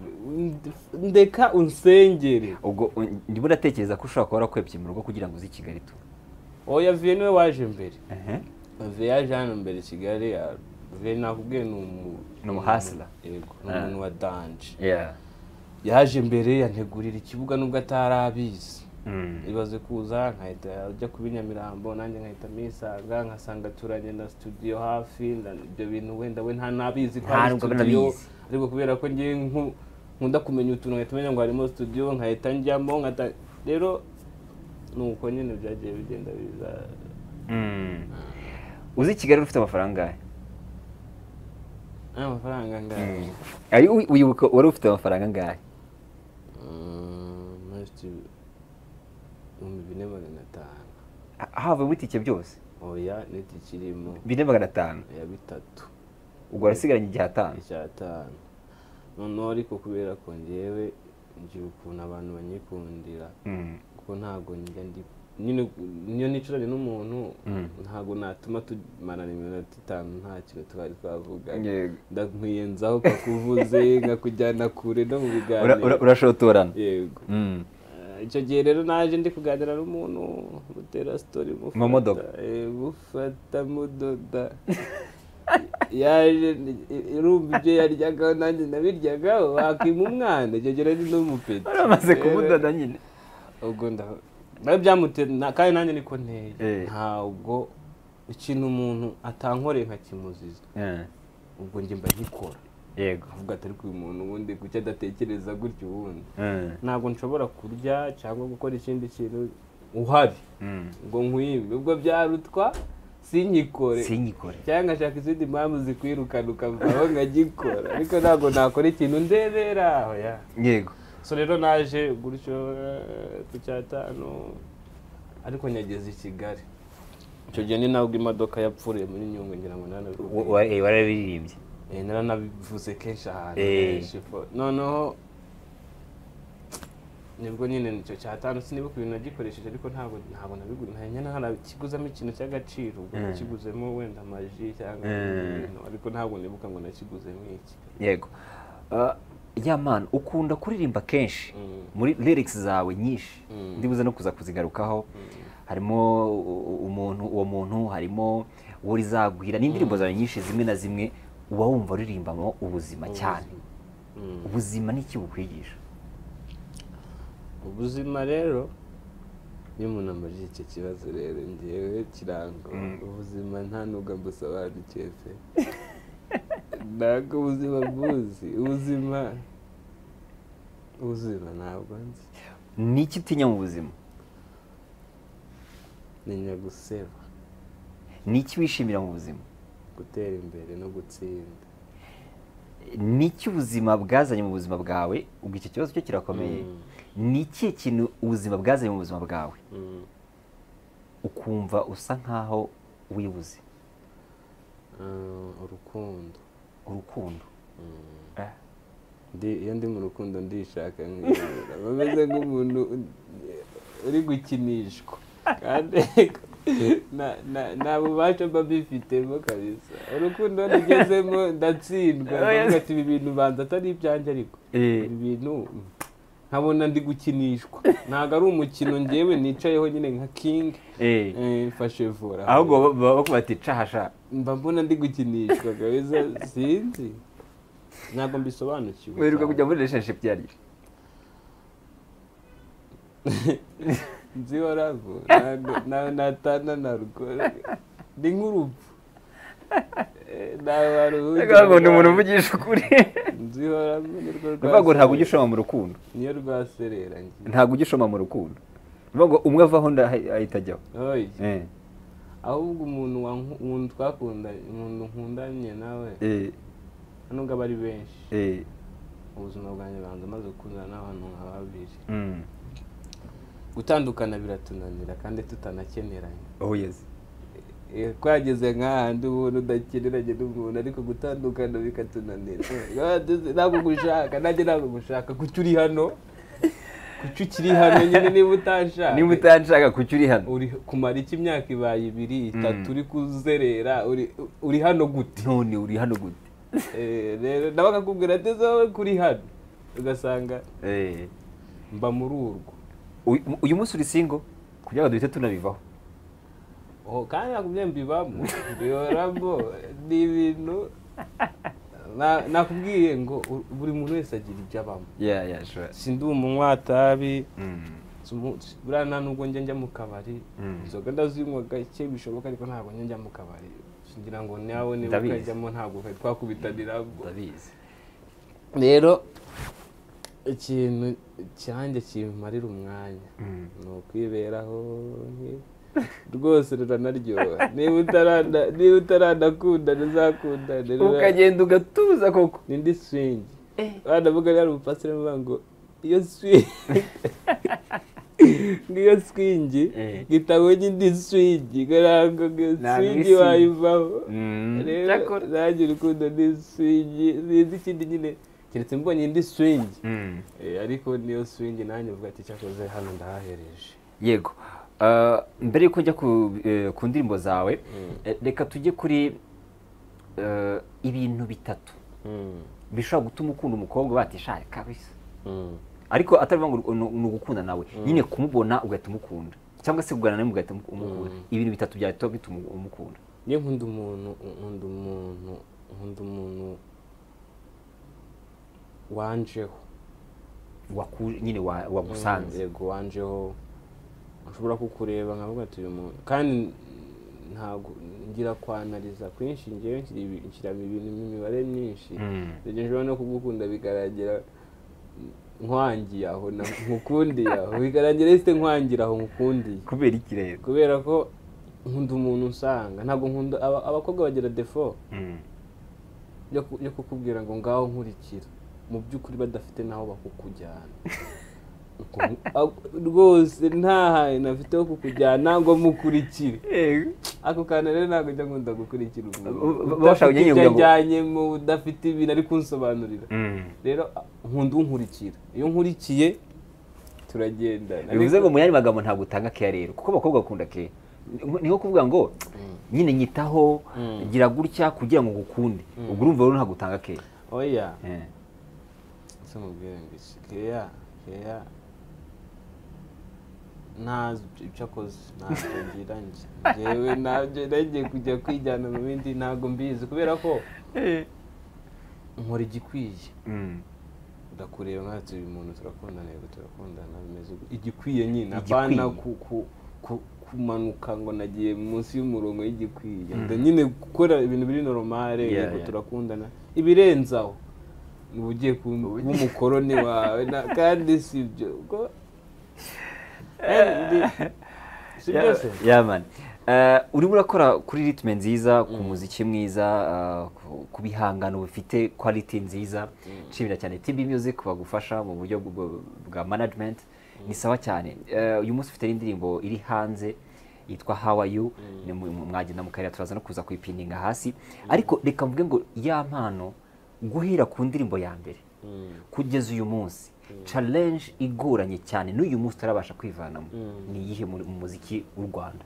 ndeka unsengere. Ubwo ndimo ndatekereza ko ushobora kuba warakwebye mu rugo kugira ngo uze i Kigali tu. Oya, Vieux niwe waje mbere. Vieux yaje hano mbere i Kigali. Vieux nakubwiye ni umuhasira. Yego, ni umuntu wa danje. Yaje mbere yantegurira ikibuga nubwo atarabizi. Ibaze kuza nkahita ajya kuba Nyamirambo, nanjye nkahita misanga, nkasanga turanye na studio hafi, ibyo bintu wenda we nta nabizi ko ari studio, ariko kubera ko ngiye nkunda kumenya utuntu nkahita menya ngo harimo studio, nkahita njyamo, rero nuko nyine byagiye bigenda biza. Uzi Kigali ufite amafaranga angahe? Amafaranga angahe? Ari wibuka wari ufite amafaranga angahe? 4,500. Havuyemo itike byose? Oya, n'itike irimo. 4,500? Ya bitatu. Ubwo warasigaranye igihe 5? 5. Noneho ariko kubera ko njyewe ngira ukuntu abantu banyikundira, kuko ntabwo njya ndi nyine niyo nicaranye n'umuntu ntabwo natuma tumarana iminota 5 nta kintu twari twavuga, ndankwiyenzaho kakuvuze nkakujyana kure no mu biganiro, urashotorana. Yego. Icyo gihe rero naje ndi kuganira n'umuntu mutera story mu modoka, mufata mudoda, yaje urumva ibyo yaryagaho nanjye nabiryagaho, wakima umwana. Icyo gihe nari n'umupeti, uramaze kumudoda nyine. Ubwo nawe byamuteye, kandi nanjye niko nteye, ntabwo ikintu umuntu atankoreye nkakimuziza, ubwo njye mba nkikora. Yego. Avuga ati ariko uyu muntu ubundi kuki adatekereza gutyo, ubundi ntabwo nshobora kurya cyangwa gukora ikindi kintu uhari ngo nkwimbe, ubwo byarutwa sinyikore cyangwa ngashaka izindi mpamvu zikwirukana ukavaho nkagikora, ariko ntabwo nakora ikintu ndebera. Yego. So rero naje gutyo ku 5, ariko nyageze i Kigali. Icyo gihe ni nabwo imodoka yapfuriye muri Nyungwe, ngira ngo narabiririmbye, naranabivuze kenshi ahantu henshi. Noneho nibwo nyine icyo cyatanu sinibuka ibintu nagikoresheje, ariko ntabwo nabigura, ntakiguzamo ikintu cy'agaciro, ubwo nakiguzemo wenda amaji cyangwa ibintu, ariko ntabwo nibuka ngo nakiguzemo iki. Yego. Yampano, ukunda kuririmba kenshi muri lyrics zawe nyinshi, ndibuze no kuza kuzigarukaho, harimo umuntu, uwo muntu, harimo uwo rizagwira, n'indirimbo zawe nyinshi zimwe na zimwe uba wumva uririmbamo ubuzima cyane. Ubuzima ni iki bukwigisha? Ubuzima rero iyo umuntu amajije icyo kibazo rero ngewe kirango ubuzima nta nubwo mbusobanukiwe pe, ntabwo ubuzima bwuzi, ubuzima ntabwo nzi. Ni iki utinya mu buzima? Ntinya guseba. Ni iki wishimira mu buzima? Gutera imbere no gutsinda. Ni iki ubuzima bwazanye mu buzima bwawe? Ubwo icyo kibazo cyo kirakomeye. Ni iki kintu ubuzima bwazanye mu buzima bwawe ukumva usa nkaho wibuze? Urukundo. Urukundo. Iyo ndi mu rukundo ndishaka nk'ibura, bameze nk'umuntu uri gukinishwa, kandi nta bubasha mba mbifitemo kabisa. Urukundo nigezemo ndatsindwa, ndavuga ati ibi bintu banza atari ibyanjye, ariko ibi bintu nkabona ndi gukinishwa, ntabwo ari umukino ngewe nicayeho nyine nka king mfashe vora, ahubwo bati cahasha, mba mbona ndi gukinishwa kabisa, sinzi, ntabwo mbisobanukiwe. Wirirwa kujya muri relationship yari nzihoraho, natana narwo ni nk'urupfu, ntabwo ni umuntu uvugisha ukuri. Nzihoraho nirwo rwa, ntabwo ujya ushoma mu rukundo, niyo rwaserera, ntabwo ujya ushoma mu rukundo, ngo umwe avaho undi ahita ajyaho. Ahubwo umuntu twakundanye, umuntu nkundanye nawe, nubwo aba ari benshi, ubuzima bwanjye banza maze gukundana n'abantu nka babiri, gutandukana biratunanira kandi tutanakeneranye. Oh yes. Twageze nk'ahandi ubuntu udakeneranye n'umuntu, ariko gutandukana bikatunanira. Ntabwo gushaka, nanjye ntabwo gushaka, kuki uri hano? Kuki ukiri hano nyine niba utanshaka? Niba utanshaka kuki uri hano? Uri kumara iki imyaka ibaye 2, 3 uri kuzerera, uri hano gute? None uri hano gute? Rero nawe akakubwira ati wowe kuri hano, ugasanga mba muri urwo. Uyu munsi uri single kugira ngo duhite tunabivaho. Kandi nakubwiye mbibamo, mbihoramo, ni ibintu nakubwiye ngo buri muntu wese agira ibyo abamo. Sindi umunywa tabi, buriya nta nubwo njya mu kabari, inzoga ndazinywa gake bishoboka, ariko ntabwo njya mu kabari, ngira ngo nawe niba ukajyamo ntabwo twakubitanira. Ndabizi. Rero ikintu cyanjye kimarira umwanya ni ukwiberaho rwose, ruranaryoha. Niba utaranakundana uzakundane, ukagenda ugatuza koko. N'indi swingi banavuga ari umupasiteri avuga ngo iyo swingi, ngiyo swingi itabonye indi swingi, ntabwo swingi wayivaho. Rero nanjye urukundo ni swingi, sinzi ikindi nyine keretse mbonye indi swingi, ariko niyo swingi nanjye mvuga ati cyakoze hano ndahahereje. Yego. Mbere yuko njya ku ndirimbo zawe, reka tujye kuri ibintu bitatu bishobora gutuma ukunda umukobwa batishaka kabisa, ariko atari ngo ni ugukunda nawe nyine, kumubona ugahita umukunda, cyangwa se kuganira nawe ugahita umukunda. Ibintu bitatu byahita bituma umukunda. Niyo nkunda umuntu, nkunda umuntu wanjeho, nyine wagusanze. Yego, wanjeho, nshobora kukureba nkavuga ati uyu muntu, kandi ntabwo ngira kwanariza kwinshi, ngewe nshyiramo ibintu imibare myinshi, nshobora no kugukunda bikarangira nkwangiye aho nkukundiye aho, bikarangira ese nkwangira aho nkukundiye. Kubera iki rero? Kubera ko nkunda umuntu usanga, ntabwo nkunda abakobwa bagira defo yo kukubwira ngo ngaho nkurikira, mu by'ukuri badafite naho bakukujyana. Rwose nta hantu afite ho kukujyana ngo mukurikire. Ako kantu rero ntabwo njya nkunda gukurikira umuntu udafite ibyo ajyanyemo, udafite ibintu ari kunsobanurira. Rero nkunda unkurikira, iyo nkurikiye turagendana. Bivuze ngo mu yandi magambo ntabwo utanga care rero, kuko abakobwa bakunda care. Ni nko kuvuga ngo nyine nyitaho, gira gutya kugira ngo ngukunde. Ubwo urumva rero ntabwo utanga care. Oya. Ese mubwire ngo iki? Care, care ntazi icyo akoze, ntabwo ngira njye. Njyewe nabyo nagiye kujya kwijyana mu bindi ntabwo mbizi, kubera ko nkora igikwiye. Ndakureba nkatse uyu muntu turakundana, yego turakundana, bimeze igikwiye nyine, apana kumanuka ngo nagiye munsi y'umurongo y'igikwiye. Nyine gukora ibintu biri normale, yego turakundana, ibirenzaho uba ugiye kuba umukoroni wawe, kandi si ibyo. Urimo urakora kuri ritme nziza, ku muziki mwiza, ku bihangano bifite quality nziza. Nshimira cyane TB Music bagufasha mu buryo bwa management, ni sawa cyane. Uyu munsi ufite indirimbo iri hanze yitwa How Are You, mwagenda mukarira, turaza no kuza kuyipininga hasi. Ariko reka mvuge ngo ya mpano guhera ku ndirimbo ya mbere kugeza uyu munsi, challenge igoranye cyane n'uyu munsi utarabasha kwivanamo ni iyihe mu muziki w'u Rwanda?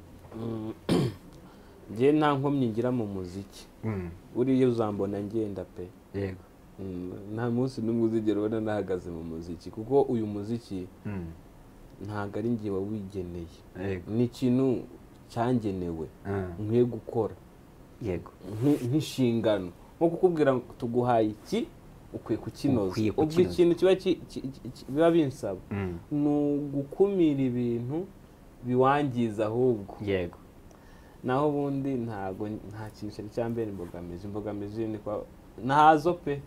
Njye nta nkomyi ngira mu muziki, buriya uzambona ngenda pe. Yego. Nta munsi n'umwe uzigera ubona nahagaze mu muziki, kuko uyu muziki ntabwo ari njye wawigeneye, ni ikintu cyangenewe nkwiye gukora. Yego. Nk'inshingano, nko kukubwira ngo tuguhaye iki, ukwiye kukinoza. Ubwo ikintu kiba biba binsaba ni ugukumira ibintu biwangiza ahubwo. Yego. Naho ubundi ntago nta kintu cyari cyambere imbogamizi, imbogamizi ni kwa ntazo pe.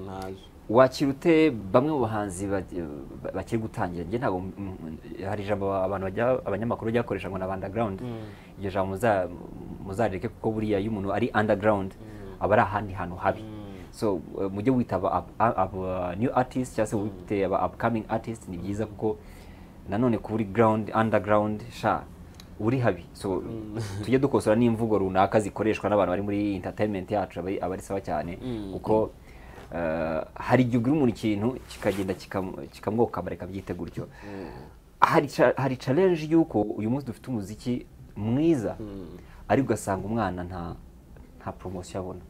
Ntazo. Wakira ute bamwe mu bahanzi bakiri gutangira? Njye ntago hari ijambo abantu bajya, abanyamakuru bajya ngo na underground. Iryo jambo muzareke, kuko buriya iyo umuntu ari underground aba ari ahandi hantu habi. So mujye witaba new artist cyangwa se wite aba upcoming artist, ni byiza kuko nanone kuri ground underground sha uri habi. So tujye dukosora n'imvugo runaka zikoreshwa n'abantu bari muri entertainment yacu, aba ari sawa cyane, kuko hari igihe ugira umuntu ikintu kikagenda kikamwoka bareka byite gutyo. Hari challenge yuko uyu munsi dufite umuziki mwiza, ariko ugasanga umwana nta promotion abona,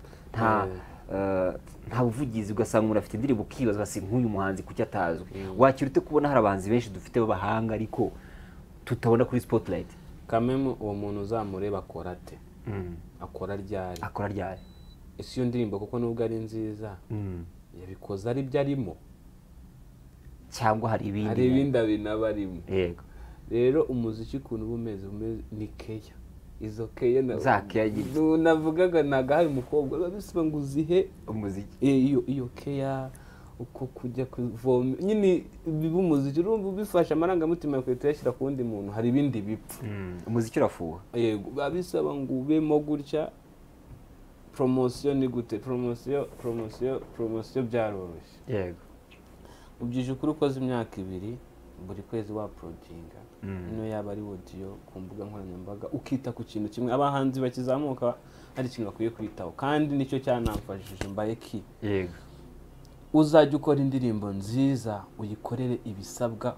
nta buvugizi, ugasanga umuntu afite indirimbo ukibaza basi nk'uyu muhanzi kuki atazwi. Wakira ute kubona hari abahanzi benshi dufite b'abahanga ariko tutabona kuri spotlight? Kameme uwo muntu uzamureba akora ate? Akora ryari? Akora ryari? Ese iyo ndirimbo kuko nubwo ari nziza yabikoze ari byo arimo, cyangwa hari ibindi? Hari ibindi abinaba arimo. Yego. Rero umuziki ukuntu uba umeze ni keya. Izo keya navugaga nagahaye umukobwa biba bisaba ngo uzihe umuziki. Iyo keya uko kujya kuvoma nyine biba umuziki, urumva ubifasha amarangamutima yawe tuyashyira ku wundi muntu, hari ibindi bipfa. Umuziki urafuha. Yego, biba bisaba ngo ubemo gutya. Promosiyo ni gute? Promosiyo, promosiyo, promosiyo byaroroshye. Yego. Ubyije ukuri ukoze imyaka 2 buri kwezi wa uploadinga, niyo yaba ari audio ku mbuga nkoranyambaga, ukita ku kintu kimwe. Abahanzi bakizamuka hari ikintu bakwiye kwitaho, kandi nicyo cyanamfashije mbaye ki. Yego. Uzajya ukora indirimbo nziza uyikorere ibisabwa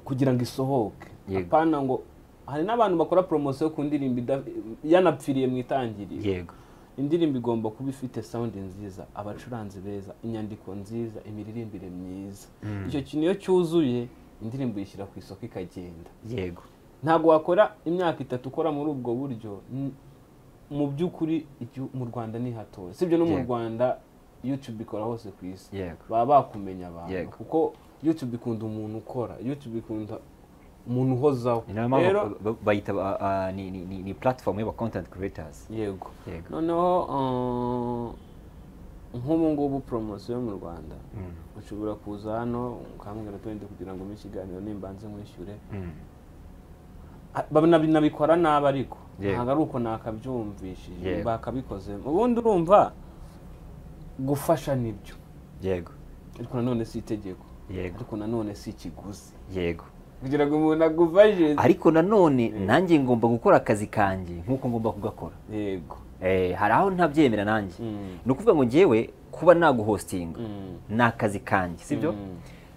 kugira ngo isohoke. Apana ngo hari n'abantu bakora promosiyo ku ndirimbo yanapfiriye mu itangiriro. Yego. Indirimbo igomba kuba ifite sound nziza, abacuranzi beza, inyandiko nziza, imiririmbire myiza. Icyo kintu iyo cyuzuye indirimbo yishyira ku isoko ikagenda. Yego. Ntabwo wakora imyaka 3 ukora muri ubwo buryo, mu by'ukuri mu Rwanda ni hatoya. Sibyo no mu Rwanda YouTube ikora hose ku isi. Baba bakumenya abantu, kuko YouTube ikunda umuntu ukora, YouTube ikunda umuntu uhozaho. Rero bayita ni platform y'aba content creators. Yego. Noneho nk'ubu ngubu promosiyo mu Rwanda ushobora kuza hano ukambwira twende kugira ngo mu kiganiro nimbanze nkwishyure. Nabikora nabi ariko ntabwo ari uko nakabyumvishije, bakabikoze. Ubundi urumva gufasha nibyo. Yego. Ariko nanone si itegeko. Yego. Ariko nanone si ikiguzi. Yego. Kugira ngo umuntu agufashe. Ariko nanone nanjye ngomba gukora akazi kanjye nk'uko ngomba kugakora. Yego. Hari aho ntabyemera nanjye. Ni ukuvuga ngo njyewe kuba naguhostinga ni akazi kanjye, sibyo?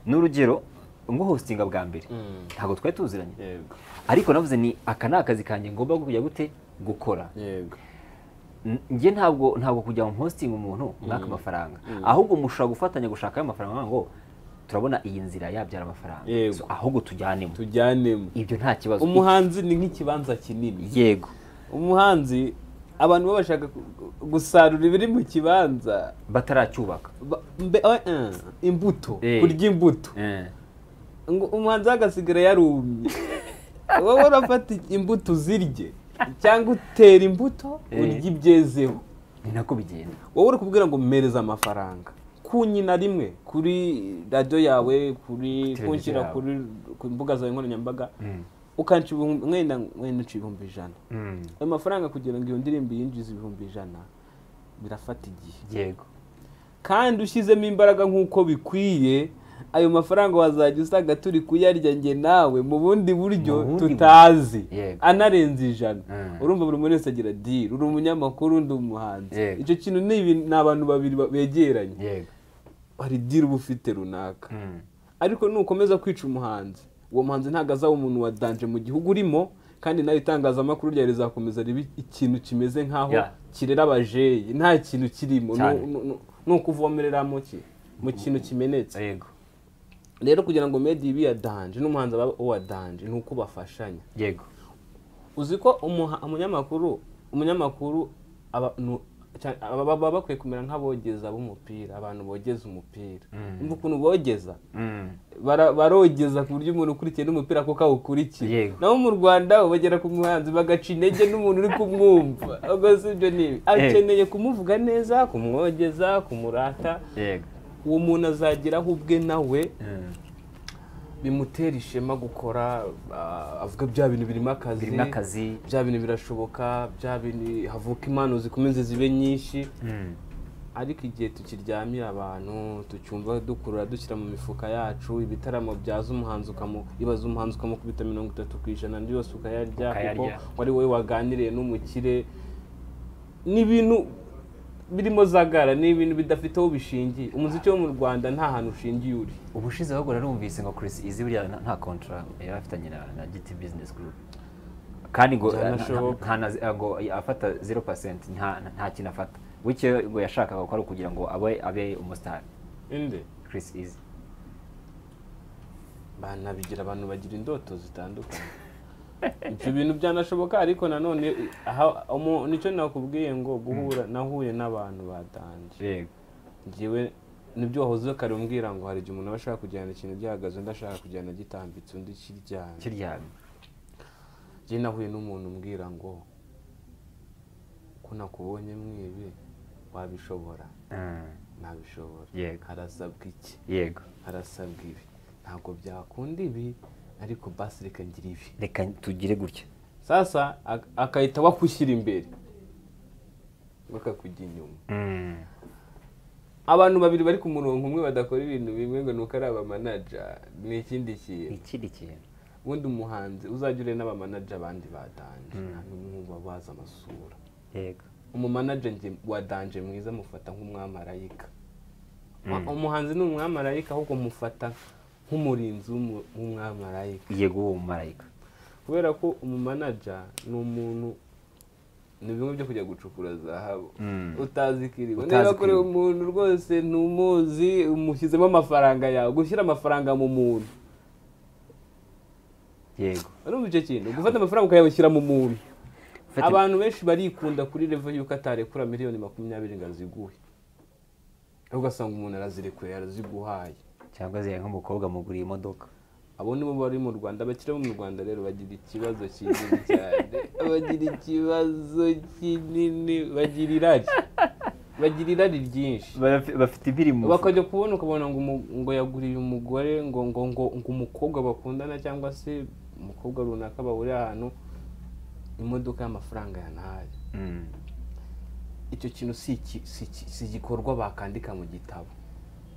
N'urugero nguhostinga bwa mbere ntabwo twari tuziranye. Yego. Ariko navuze ni aka ni akazi kanjye ngomba kujya gute gukora. Yego. Njye ntabwo kujya mu hosting umuntu mwaka amafaranga, ahubwo mushobora gufatanya gushaka ayo mafaranga ngo turabona iyi nzira yabyara amafaranga. Yego. Ahubwo tujyanemo. Ibyo nta kibazo. Umuhanzi ni nk'ikibanza kinini. Yego. Umuhanzi abantu baba bashaka gusarura ibiri mu kibanza bataracyubaka. Imbuto, kurya imbuto. Ngo umuhanzi agasigara yarumye. Wowe urafata imbuto uzirye cyangwa utera imbuto urya ibyezeho. Ni nako bigenda. Wowe uri kubwira ngo mpereza amafaranga kunyina rimwe kuri radio yawe, kuri kunshyira kuri ku mbuga zawe nkoranyambaga, ukanca mwenda uca 100,000. Ayo mafaranga kugira ngo iyo ndirimbo yinjize 100,000 birafata igihe. Yego. Kandi ushyizemo imbaraga nk'uko bikwiye, ayo mafaranga wazajya usanga turi kuyarya njye nawe mu bundi buryo tutazi, anarenze 100. Urumva buri muntu wese agira deal, uri umunyamakuru undi umuhanzi. Icyo kintu ni abantu babiri begeranye. Yego. Hari deal uba ufite runaka. Ariko nukomeza kwica umuhanzi, uwo muhanzi ntabwo azaba umuntu wa danger mu gihugu urimo, kandi nayo itangazamakuru ryawe rizakomeza ribe ikintu kimeze nkaho kirera abajeyi, nta kintu kirimo, ni ukuvomerera mu kintu kimenetse. Yego. Rero kugira ngo media ibe iya danger n'umuhanzi aba uwa danger ni uko bafashanya. Yego. Uzi ko umunyamakuru baba bakwiye kumera nk'abogeza b'umupira, abantu bogeza umupira. Umva ukuntu bogeza, barogeza ku buryo umuntu ukurikiye n'umupira kuko awukurikiye. Naho mu Rwanda bagera ku muhanzi bagaca intege n'umuntu uri kumwumva. Ubwo si ibyo ni ibi. Akeneye kumuvuga neza, kumwogeza, kumurata. Yego. Uwo muntu azageraho ubwe nawe bimutera ishema gukora, avuga bya bintu birimo akazi, bya bintu birashoboka, bya bintu havuka impano zikomeze zibe nyinshi. Ariko igihe tukiryamiye abantu tucyumva dukurura dushyira mu mifuka yacu ibitaramo byaza umuhanzi ibaza umuhanzi ukamukubita 30% andi yose ukayarya kuko wari wowe waganiriye n'umukire. Ni ibintu birimo zagara, ni ibintu bidafite aho bishingiye. Umuziki wo mu Rwanda nta hantu ushingiye uri. Ubushize ahubwo narumvise ngo Chris Easy buriya nta contract yari afitanye na GT Business Group, kandi ngo ngo afata 0%, nta kintu afata. Wicyo ngo yashakaga gukora kugira ngo abe umustar. Inde? Chris Easy. Banabigira abantu bagira indoto zitandukanye. Ibyo bintu byanashoboka, ariko nanone nicyo nakubwiye ngo guhura nahuye n'abantu batanje. Yego. Ngiwe nibyo wahoze kare umbwira ngo hari igihe umuntu aba ashaka kujyana ikintu gihagaze, undi ashaka kujyana gitambitse, undi kiryamye. Njye nahuye n'umuntu umbwira ngo ko nakubonye mwibi wabishobora. Nabishobora. Yego. Harasabwa iki? Yego. Harasabwa ibi. Ntabwo byakunda ibi, ariko basi reka ngira ibi. Reka tugire gutya. Sasa akahita wakushyira imbere bakakujya inyuma. Abantu babiri bari ku murongo umwe badakora ibintu bimwe ngo nuko ari abamanager ni ikindi kintu. Ikindi kintu. Ubundi umuhanzi uzajya ureba n'abamanager abandi ba danger, nta n'umwe baza amasura. Yego. Umumanager nge wa danger mwiza mufata nk'umwamarayika. Umuhanzi ni umwamarayika ahubwo mufata nk'umurinzi w'umwamarayika. Yego, uwo mumarayika. Kubera ko umumanager ni umuntu, ni bimwe byo kujya gucukura zahabu utazi kiriwe. Niba kuri umuntu rwose ntumuzi, umushyizemo amafaranga yawe, gushyira amafaranga mu muntu. Yego. Urumva icyo kintu, gufata amafaranga ukayashyira mu muntu. Abantu benshi barikunda kuri level y'uko atarekura 20,000,000 ngo aziguhe. Ugasanga umuntu arazirekuye, araziguhaye. Cyangwa ze nk'umukobwa muguriye imodoka. Abo nibo bari mu Rwanda, abakire bo mu Rwanda rero bagira ikibazo kinini cyane. Bagira ikibazo kinini, bagira irari. Bagira irari ryinshi. Bafite ibiri mu bakajya kubona ukabona ngo yaguriye umugore ngo ngo ngo ngo umukobwa bakundana cyangwa se umukobwa runaka bahuriye ahantu imodoka y'amafaranga yanaye. Icyo kintu si igikorwa bakandika mu gitabo.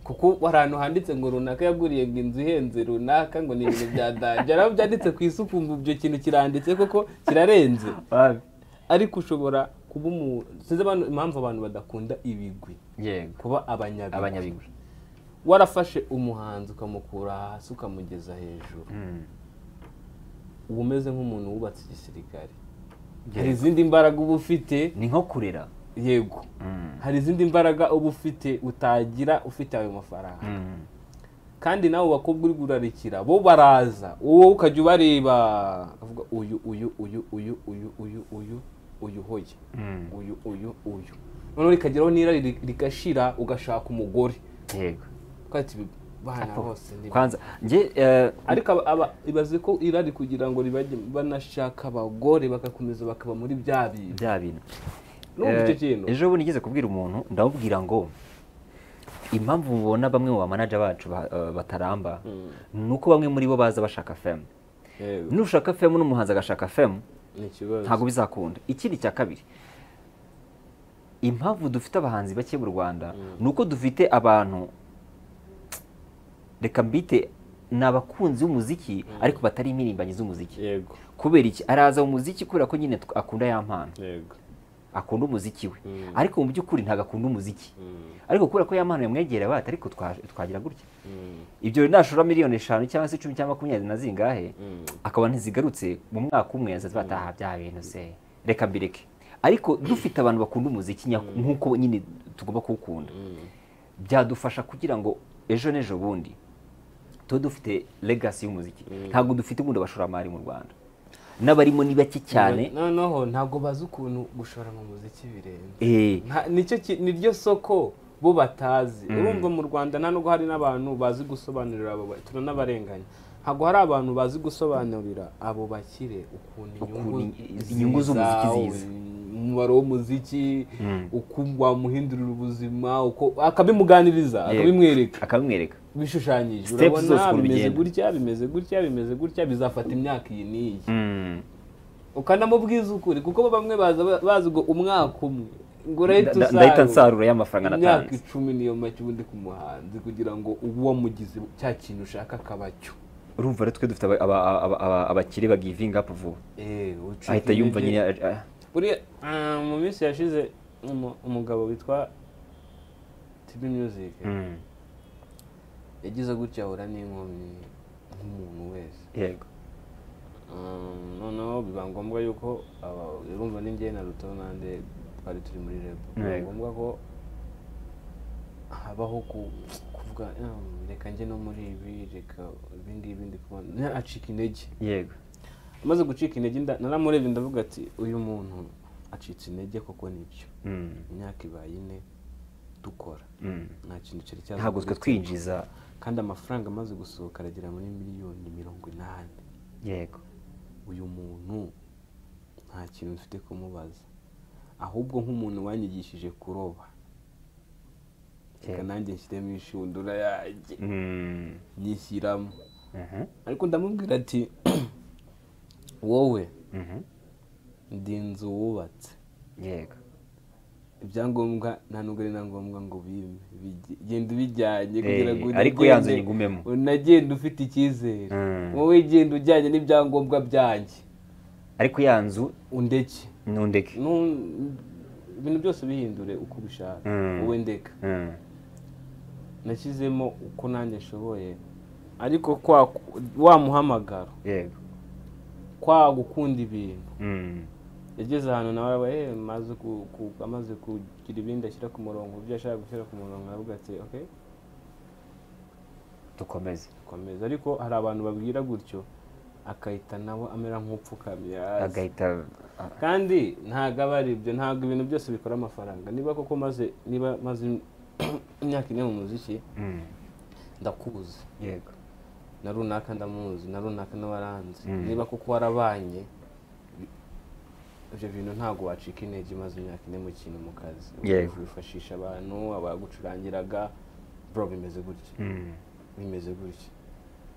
Kuko ahantu handitse ngo runaka yaguriye ngo inzu ihenze runaka ngo ni ibintu bya danger, aho byanditse ku isi ukumva ibyo kintu kiranditse koko kirarenze. Ariko ushobora kuba sinzi impamvu abantu badakunda ibigwi. Yego. Kuba abanyabigwi. Warafashe umuhanzi ukamukura hasi ukamugeza hejuru. Uba umeze nk'umuntu wubatse igisirikare. Hari izindi mbaraga uba ufite. Ni nko kurera. Yego. Hari izindi mbaraga uba ufite utagira ufite ayo mafaranga. Kandi nawe bakobwa uri gurarikira bo baraza wowe ukajya ubareba avuga uyu uyu uyu uyu uyu uyu uyu uyu hoye uyu uyu uyu, noneho rikageraho n'irari rigashira ugashaka umugore. Yego. Ukati bana bose ndi kwanza nge ariko aba ibaze ko irari kugira ngo ribajye banashaka abagore bakakomeza bakaba muri bya bintu. Ejo bundi nigeze kubwira umuntu ndamubwira ngo impamvu mubona bamwe mu bamanager bacu bataramba nuko bamwe muri bo baza bashaka fame. Nushaka fame n'umuhanzi agashaka fame ntago bizakunda. Ikindi cya kabiri, impamvu dufite abahanzi bake mu Rwanda nuko dufite abantu reka mbite n'abakunzi b'umuziki ariko batari imirimbanyi z'umuziki. Yego. Kubera iki araza mu muziki kubera ko nyine akunda ya mpano. Yego. Akunda umuziki we. Ariko mu by'ukuri ntago akunda umuziki. Ariko kubera ko ya mpano yamwegera bati ariko twagira gutya. Ibyo nashora miliyoni 5 cyangwa se 10 cyangwa 20 na zingahe akaba ntizigarutse mu mwaka umwe yazaza bataha bya bintu se reka mbireke. Ariko dufite abantu bakunda umuziki nkuko nyine tugomba kuwukunda. Byadufasha kugira ngo ejo n'ejo bundi tuba dufite legacy y'umuziki. Ntabwo dufite ubundi abashoramari mu Rwanda. N'abarimo ni bake cyane. Noneho ntabwo bazi ukuntu gushora mu muziki birenze. Nicyo niryo soko bo batazi. Urumva mu Rwanda nta nubwo hari n'abantu bazi gusobanurira abo turanabarenganya. Ntabwo hari abantu bazi gusobanurira abo bakire ukuntu inyungu z'umuziki ziza. Umubaro w'umuziki uko wamuhindurira ubuzima uko akabimuganiriza akabimwereka bishushanyije. Urabona bimeze gutya bimeze gutya bimeze gutya bizafata imyaka iyi n'iyi. Ukanamubwiza ukuri kuko bamwe bazi ngo umwaka umwe ngo ndahita nsarura y'amafaranga natanze. Imyaka 10 niyo make ubundi ku muhanzi kugira ngo ubu wamugize cya kintu ushaka akabacyo. Urumva rero twe dufite abakire ba giving up vuba. Ahita yumva nyine. Buriya mu minsi yashize umugabo witwa TB Music yagize gutya ahura n'inkomyi nk'umuntu wese. Yego. Noneho biba ngombwa yuko urumva n'injye na Ruto nande twari turi muri rebo. Biba ngombwa ko habaho kuvuga reka njye no muri ibi reka ibindi ibindi kubona acika intege. Yego. Amaze gucika intege naramurebye ndavuga ati uyu muntu acitse intege koko nibyo. Imyaka ibaye 4 dukora. Nta kintu cyari cyaza. Ntabwo twe twinjiza kandi amafaranga amaze gusohoka aragera muri miliyoni 80. Yego. Uyu muntu nta kintu mfite kumubaza. Ahubwo nk'umuntu wanyigishije kuroba. Reka nanjye nshyiremo inshundura yanjye. Nyishyiramo. Ariko ndamubwira ati wowe ndi inzu wubatse. Yego. Ibyangombwa nta nubwo ari na ngombwa ngo bime genda ubijyanye kugira ngo ariko yanzu nyigumemo unagenda ufite icyizere. Wowe genda ujyanye n'ibyangombwa byanjye ariko yanzu undeke nundeke ibintu byose bihindure uko ubishaka wowe ndeka. Nashyizemo uko nanjye nshoboye ariko kwa wa muhamagaro. Yego. Kwa gukunda ibintu. Yageze ahantu nawe arabaye amaze kugira ibindi ashyira ku murongo ibyo ashaka gushyira ku murongo aravuga ati okay dukomeze. Ariko hari abantu babwira gutyo akahita nawe amera nk'upfukamye agahita. Kandi ntago aba ari ibyo, ntago ibintu byose bikora amafaranga. Niba koko maze niba maze imyaka 4 mu muziki ndakuzi. Yego. Na runaka ndamuzi na runaka n'abaranzi. Niba koko warabanye ibyo bintu ntago wacika intege maze imyaka 4 mu kintu mu kazi. Wifashisha abantu abagucurangiraga bro bimeze gutya. Bimeze gutya.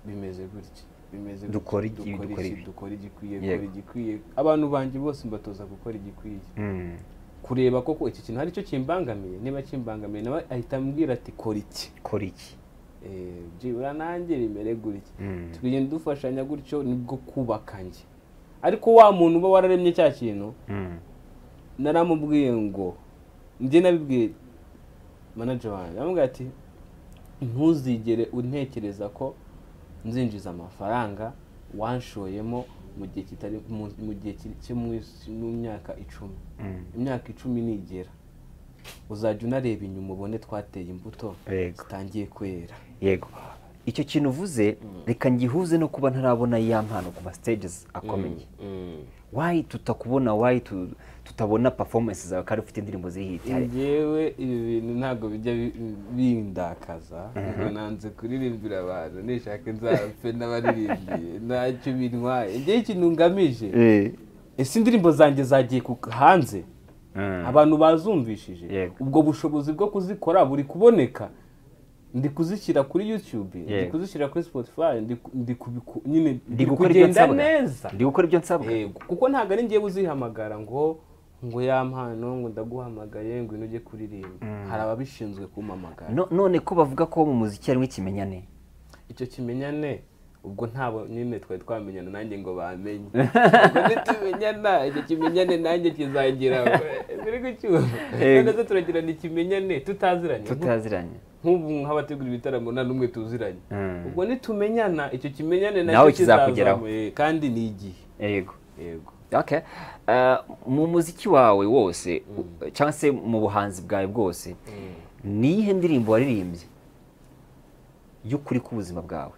Bimeze gutya. Bimeze gutya. Dukora iki dukora igikwiye, dukora igikwiye. Abantu banjye bose mbatoza gukora igikwiye. Kureba koko iki kintu hari icyo kimbangamiye, niba kimbangamiye nawe ahita ambwira ati kora iki, kora iki, byibura nanjye bimere gutya. Tugenda dufashanya gutyo, nibwo kubaka njye. Ariko wa muntu uba wararemye cya kintu, naramubwiye ngo njye nabibwiye manager wanjye, aramubwira ati ntuzigere untekereza ko nzinjiza amafaranga wanshoyemo mu gihe kitari mu gihe cyo mu myaka 10. Imyaka 10 nigera uzajya unareba inyuma ubone twateye imbuto zitangiye kwera. Yego, icyo kintu uvuze reka ngihuze no kuba ntarabona ya mpano ku ma stages akomeye. Why tutakubona, why tutabona performance zawe kandi ufite indirimbo zihita? Njyewe ibi bintu ntabwo bijya bindakaza, ngo nanze kuririmbira abantu, nishaka nzapfe n'abaririmbiye, ntacyo bintwaye. Njyewe ikintu ngamije, ese indirimbo zanjye zagiye hanze, abantu bazumvishije, ubwo bushobozi bwo kuzikora buri kuboneka, ndi kuzishyira kuri YouTube, ndi kuzishyira kuri Spotify, ndi ndi kugenda neza, ndi gukora ibyo nsabwa. Kuko ntabwo ari ngiye uzihamagara ngo ya mpano ngo ndaguhamagaye ngo ujye kuririmba, hari ababishinzwe kumpamagara. None ko bavuga ko mu muziki harimo ikimenyane, icyo kimenyane ubwo ntabo nyine twari twamenyana nanjye ngo bamenye, ubwo nitumenyana icyo kimenyane nanjye kizagira biri gucyuma. None turagirana ikimenyane tutaziranye, nk'ubu nk'abategura ibitaramo nta n'umwe tuziranye, ubwo nitumenyana icyo kimenyane nacyo kizakugeraho, kandi ni igihe. Yego yego. Okay, mu muziki wawe wose cyangwa se mu buhanzi bwawe bwose, ni iyihe ndirimbo waririmbye y'ukuri k'ubuzima bwawe?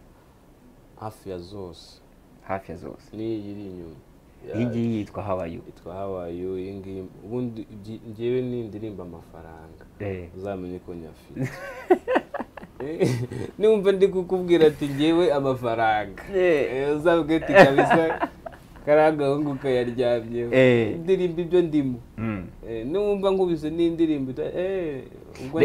Hafi ya zose. Hafi ya zose. Ni iyi iri inyuma. Iyi ngiyi yitwa How Are You. Yitwa How Are You, iyi ngiyi ubundi njyewe ni indirimbo amafaranga. Uzamenye ko nyafite. Niwumva ndi kukubwira ati njyewe amafaranga, uzabwira ati kabisa kariya gahungu kayaryamyeho, indirimbo ibyo ndimo. Niwumva nkubise n'indirimbo ubwo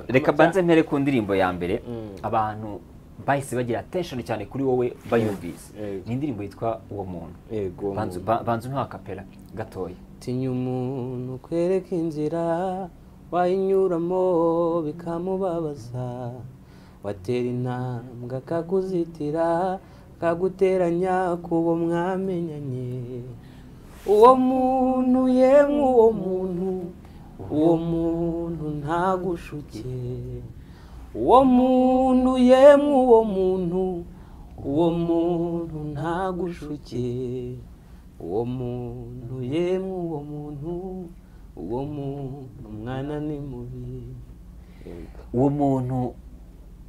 reka mbanze mpere ku ndirimbo ya mbere abantu bahise bagira attention cyane kuri wowe bayumvise. Ni indirimbo yitwa Uwo Muntu. Banzu nka kapela gatoya. Tinya umuntu kwereka inzira wayinyuramo bikamubabaza, watera intambwe akakuzitira akaguteranya kubo mwamenyanye. Uwo muntu yemwe, uwo muntu, uwo muntu ntagushuke. Uwo muntu yemwe, uwo muntu, uwo muntu ntagushuke. Uwo muntu yemwe, uwo muntu, uwo muntu mwana ni mubi. Uwo muntu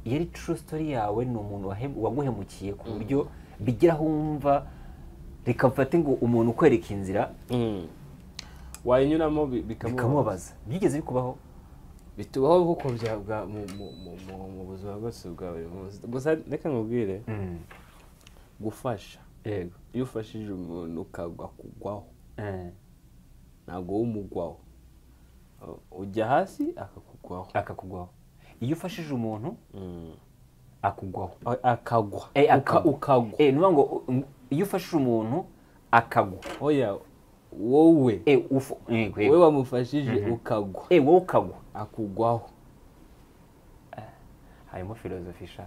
yari true story yawe, ni umuntu waguhemukiye ku buryo bigira aho wumva reka mfate ngo umuntu ukwereka inzira wayinyuramo bikamubabaza. Byigeze bikubaho? Bitubaho kuko byabwa mu buzima bwose bwa buri munsi. Gusa reka nkubwire, gufasha, yego, iyo ufashije umuntu ukagwa kugwaho, ntabwo umugwaho, ujya hasi akakugwaho. Akakugwaho. Iyo ufashije umuntu akugwaho, akagwa, ukagwa. Nuvuga ngo iyo ufashije umuntu akagwa, oya wowe wowe wamufashije ukagwa, wowe ukagwa, akugwaho. Harimo filozofi sha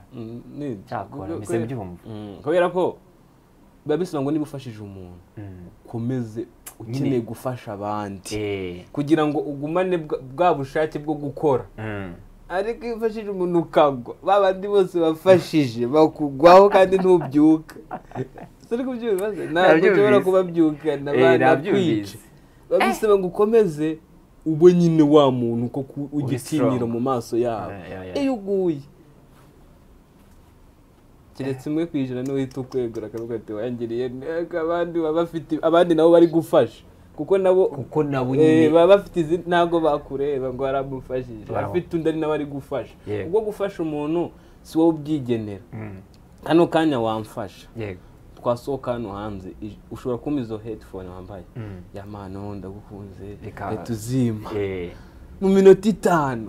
cyakora mise mbyumva, kubera ko biba bisaba ngo niba ufashije umuntu ukomeze ukeneye gufasha abandi kugira ngo ugumane bwa bushake bwo gukora. Ariko iyo ufashije umuntu ukagwa, ba bandi bose bafashije bakugwaho kandi ntubyuka. Ntabwo ushobora kubabyukana banakwica. Babisaba ngo ukomeze ube nyine wa muntu ko ugitinyira mu maso yabo. Iyo uguye keretse 1% n'uhita ukwegura akavuga ati wangiriye neza, abandi baba bafite abandi nabo bari gufasha, kuko nabo nyine baba bafite izi ntabwo bakureba ngo aramufashije, afite undi ari nawe ari gufasha. Ubwo gufasha umuntu si wowe ubyigenera, kano kanya wamfasha. Twasohoka hano hanze ushobora kumpa izo headphone wambaye, ya mano ndagukunze, tuzima mu minota 5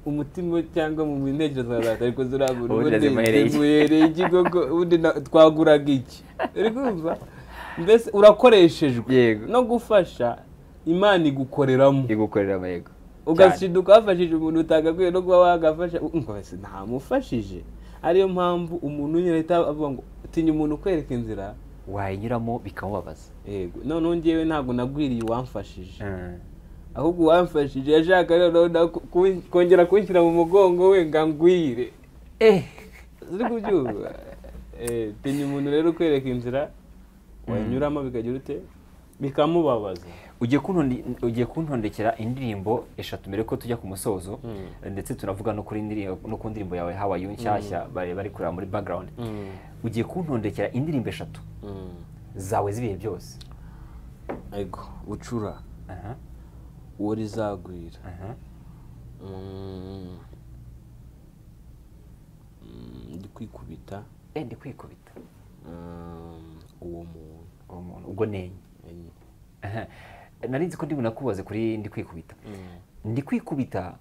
umutima cyangwa mu ntekerezo zawe ariko zirabura ubundi zimuhereye iki koko, ubundi twaguraga iki? Uri kumva? Mbese urakoreshejwe no gufasha. Imana igukoreramo. Igukoreramo, yego. Ugashiduka wafashije umuntu utagakwiye no kuba wagafasha, ntamufashije. Ariyo mpamvu umuntu nyine ahita avuga ngo tinya umuntu ukwereka inzira wayinyuramo bikamubabaza. Yego, noneho njyewe ntabwo nagwiriye uwamfashije, ahubwo uwamfashije yashaka noneho kongera kunshyira mu mugongo we ngo angwire. Uri kubyumva? Tinya umuntu rero ukwereka inzira wayinyuramo bikagira ute, bikamubabaza. Ugiye kuntondekera indirimbo eshatu mbere ko tujya ku musozo, ndetse tunavuga no kuri indirimbo, no ku ndirimbo yawe How Are You nshyashya bari kureba muri background. Ugiye kuntondekera indirimbo eshatu zawe z'ibihe byose. Ego, Bucura, uwo rizagwira, ndi kwikubita, ndi kwikubita, uwo muntu, ubwo nenye. Nari nzi ko ndi bunakubaze kuri ndi kwikubita. Ndi kwikubita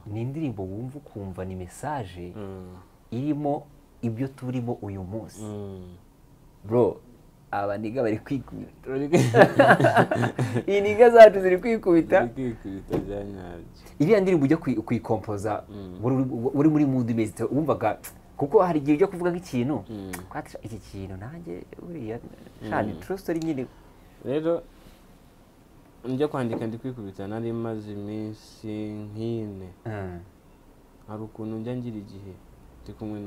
ni indirimbo wumva ukumva ni message irimo ibyo turimo uyu munsi. Bro, aba niga bari kwikubita. Iyi niga zacu ziri kwikubita. Iriya ndirimbo ujya kuyikompoza uri muri mood imeze wumvaga, kuko hari igihe ujya kuvuga nk'ikintu iki kintu nanjye uriya shani true story nyine. Rero njya kwandika ndi kwikubita nari maze iminsi nk'ine. Hari ukuntu njya ngira igihe ndi kumwe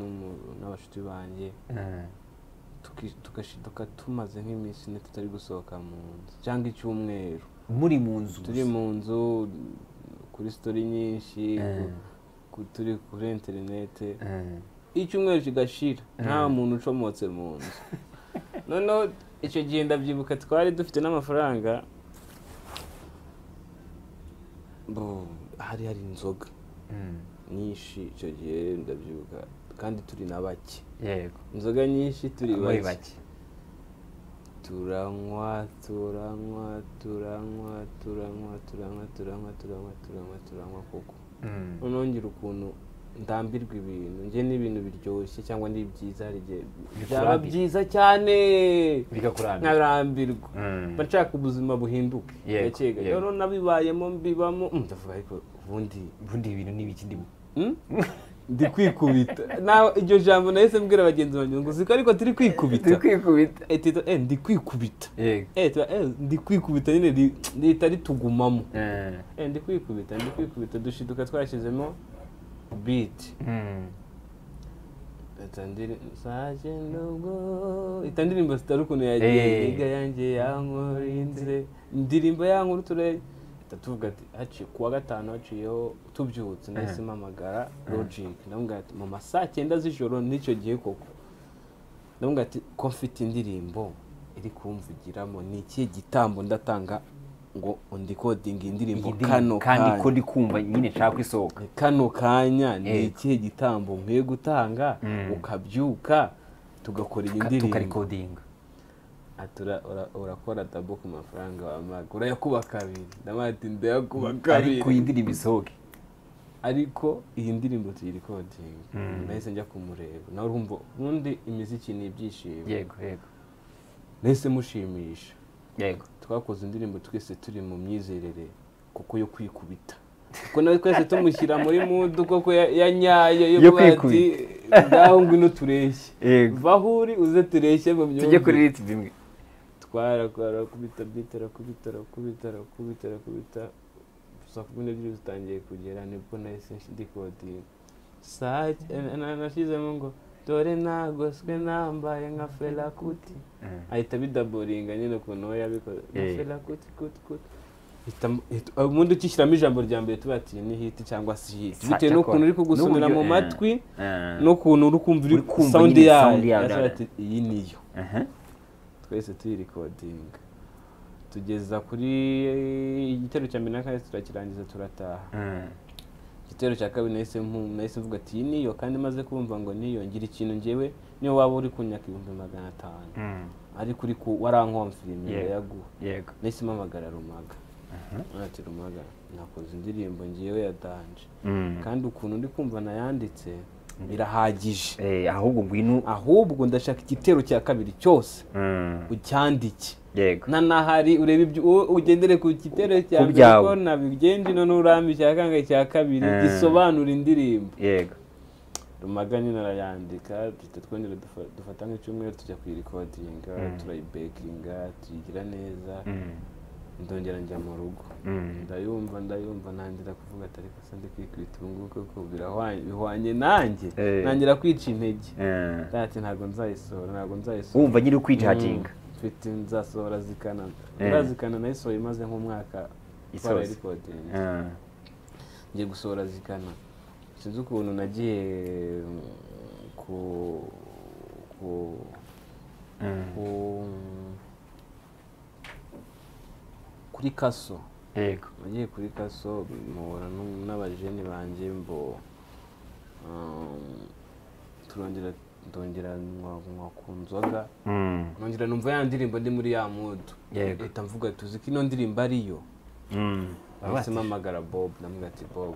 n'abashuti banjye, tugashiduka tumaze nk'iminsi ine tutari gusohoka mu nzu cyangwa icyumweru. Muri mu nzu, turi mu nzu kuri story nyinshi, turi kuri interinete, icyumweru kigashira nta muntu ucomotse mu nzu. Noneho icyo gihe ndabyibuka twari dufite n'amafaranga, hari inzoga nyinshi icyo gihe ndabyibuka, kandi turi na bake. Yego, inzoga nyinshi turi bake, turanywa turanywa turanywa turanywa turanywa turanywa turanywa turanywa turanywa koko. Noneho ngira ukuntu ndambirwa ibintu, njye n'ibintu biryoshye cyangwa ni byiza, hari igihe byaba byiza cyane nkarambirwa, mba nshaka ubuzima buhinduke gake gake. Noneho nabibayemo mbibamo, ndavuga ariko ubundi ibintu ni ibiki ndimo ndi kwikubita. Nawe iryo jambo nahise mbwira bagenzi banjye ngo siko ariko turi kwikubita, turi kwikubita, ndi kwikubita, ndi kwikubita nyine rihita ritugumamo, ndi kwikubita, ndi kwikubita, dushiduka twashyizemo beat. Indirimbo zitari ukuntu yagiye, niga yanjye yankurinze, indirimbo yankuru tureye. Tuvuga ati haciye kuwa gatanu haciyeho tubyutse, nahise mpamagara Logic ndamubwira ati mu masaa 9 z'ijoro n'icyo gihe koko, ndamubwira ati ko mfite indirimbo iri kumvugiramo, ni ikihe gitambo ndatanga ngo undikodinga indirimbo kano kandi ko ndi kumva nyine nshaka isohoka kano kanya, ni ikihe gitambo nkwiye gutanga ukabyuka tugakora iyi ndirimbo tukarikodinga. Atura urakora tabo ku mafaranga wamaga urayakuba kabiri, ndamati ndayakuba kabiri ariko iyi ndirimbo isohoke, ariko iyi ndirimbo tuyirikodinga. Nahise njya kumureba, nawe urumva ubundi imiziki ni ibyishimo. Yego yego, nahise mushimisha. Yego, twakoze indirimbo twese turi mu myizerere kuko yo kwikubita, kuko nawe twese tumushyira muri mood koko ya nyayo yo kwikubita, ngaho ngwino tureshye, vaho uri uze tureshye mu myumvire, tujye kuri ritme imwe. Twarakubita beat, arakubita arakubita arakubita arakubita, saa 12 zitangiye kugera nibwo nahise ndikodinga. Nashyizemo ngo dore nagoswe nambaye nka Fela Kuti, ahita bidaboringa nyine ukuntu we yabikoze, Fela Kuti kuti kuti. Ubundi ukishyiramo ijambo rya mbere tuba ati ni hit cyangwa si hit, bitewe n'ukuntu uri kugusomera mu matwi n'ukuntu uri kumva uri sound yayo, ati iyi niyo. Twese tuyirikodinga tugeza kuri igitero cya mbere na kabiri turakirangiza turataha. Igitero cya kabiri nahise mvuga ati iyi niyo, kandi maze kumva ngo niyo ngira ikintu njyewe niyo waba uri kunyaka 500,000 ariko uri warankomfirima yaguha. Nahise mpamagara Rumaga, ati Rumaga nakoze indirimbo ngewe ya danje, kandi ukuntu ndi kumva nayanditse Birahagije. Ahubwo ngwino, ahubwo ndashaka igitero cya kabiri cyose ucyandike. Yego. Nanahari urebe ibyo ugendere ku gitero cya mbere ko nabigenje none urambi cya kangahe cya kabiri gisobanura indirimbo. Yego. Rumaga nyine arayandika, duhita twongera dufata nk'icyumweru tujya kuyirekodinga, turayibekinga, tuyigira neza. Ndongera njya mu rugo. Ndayumva ntangira kuvuga ati ariko se ndi kwikubita ubu ngubu koko bihwanye nanjye. Ntangira kwica intege. Ati ntabwo nzayisohora. Wumva nyiri ukwijajinga. Mfite nzasohora zikana. Zikana nayisohoye imaze nk'umwaka twarayirekodinze. Ngiye gusohora zikana. Sinzi ukuntu nagiye kuri kaso. Yego. Nagiye kuri kaso mpura n'abajeni banjye mbo turongera ndongera nywa ku nzoga. Nongera numva ya ndirimbo ndi muri ya mood. Yego. Mpita mvuga tuzi ko ino ndirimbo ariyo. Nahise mpamagara Bob, ndamubwira ati Bob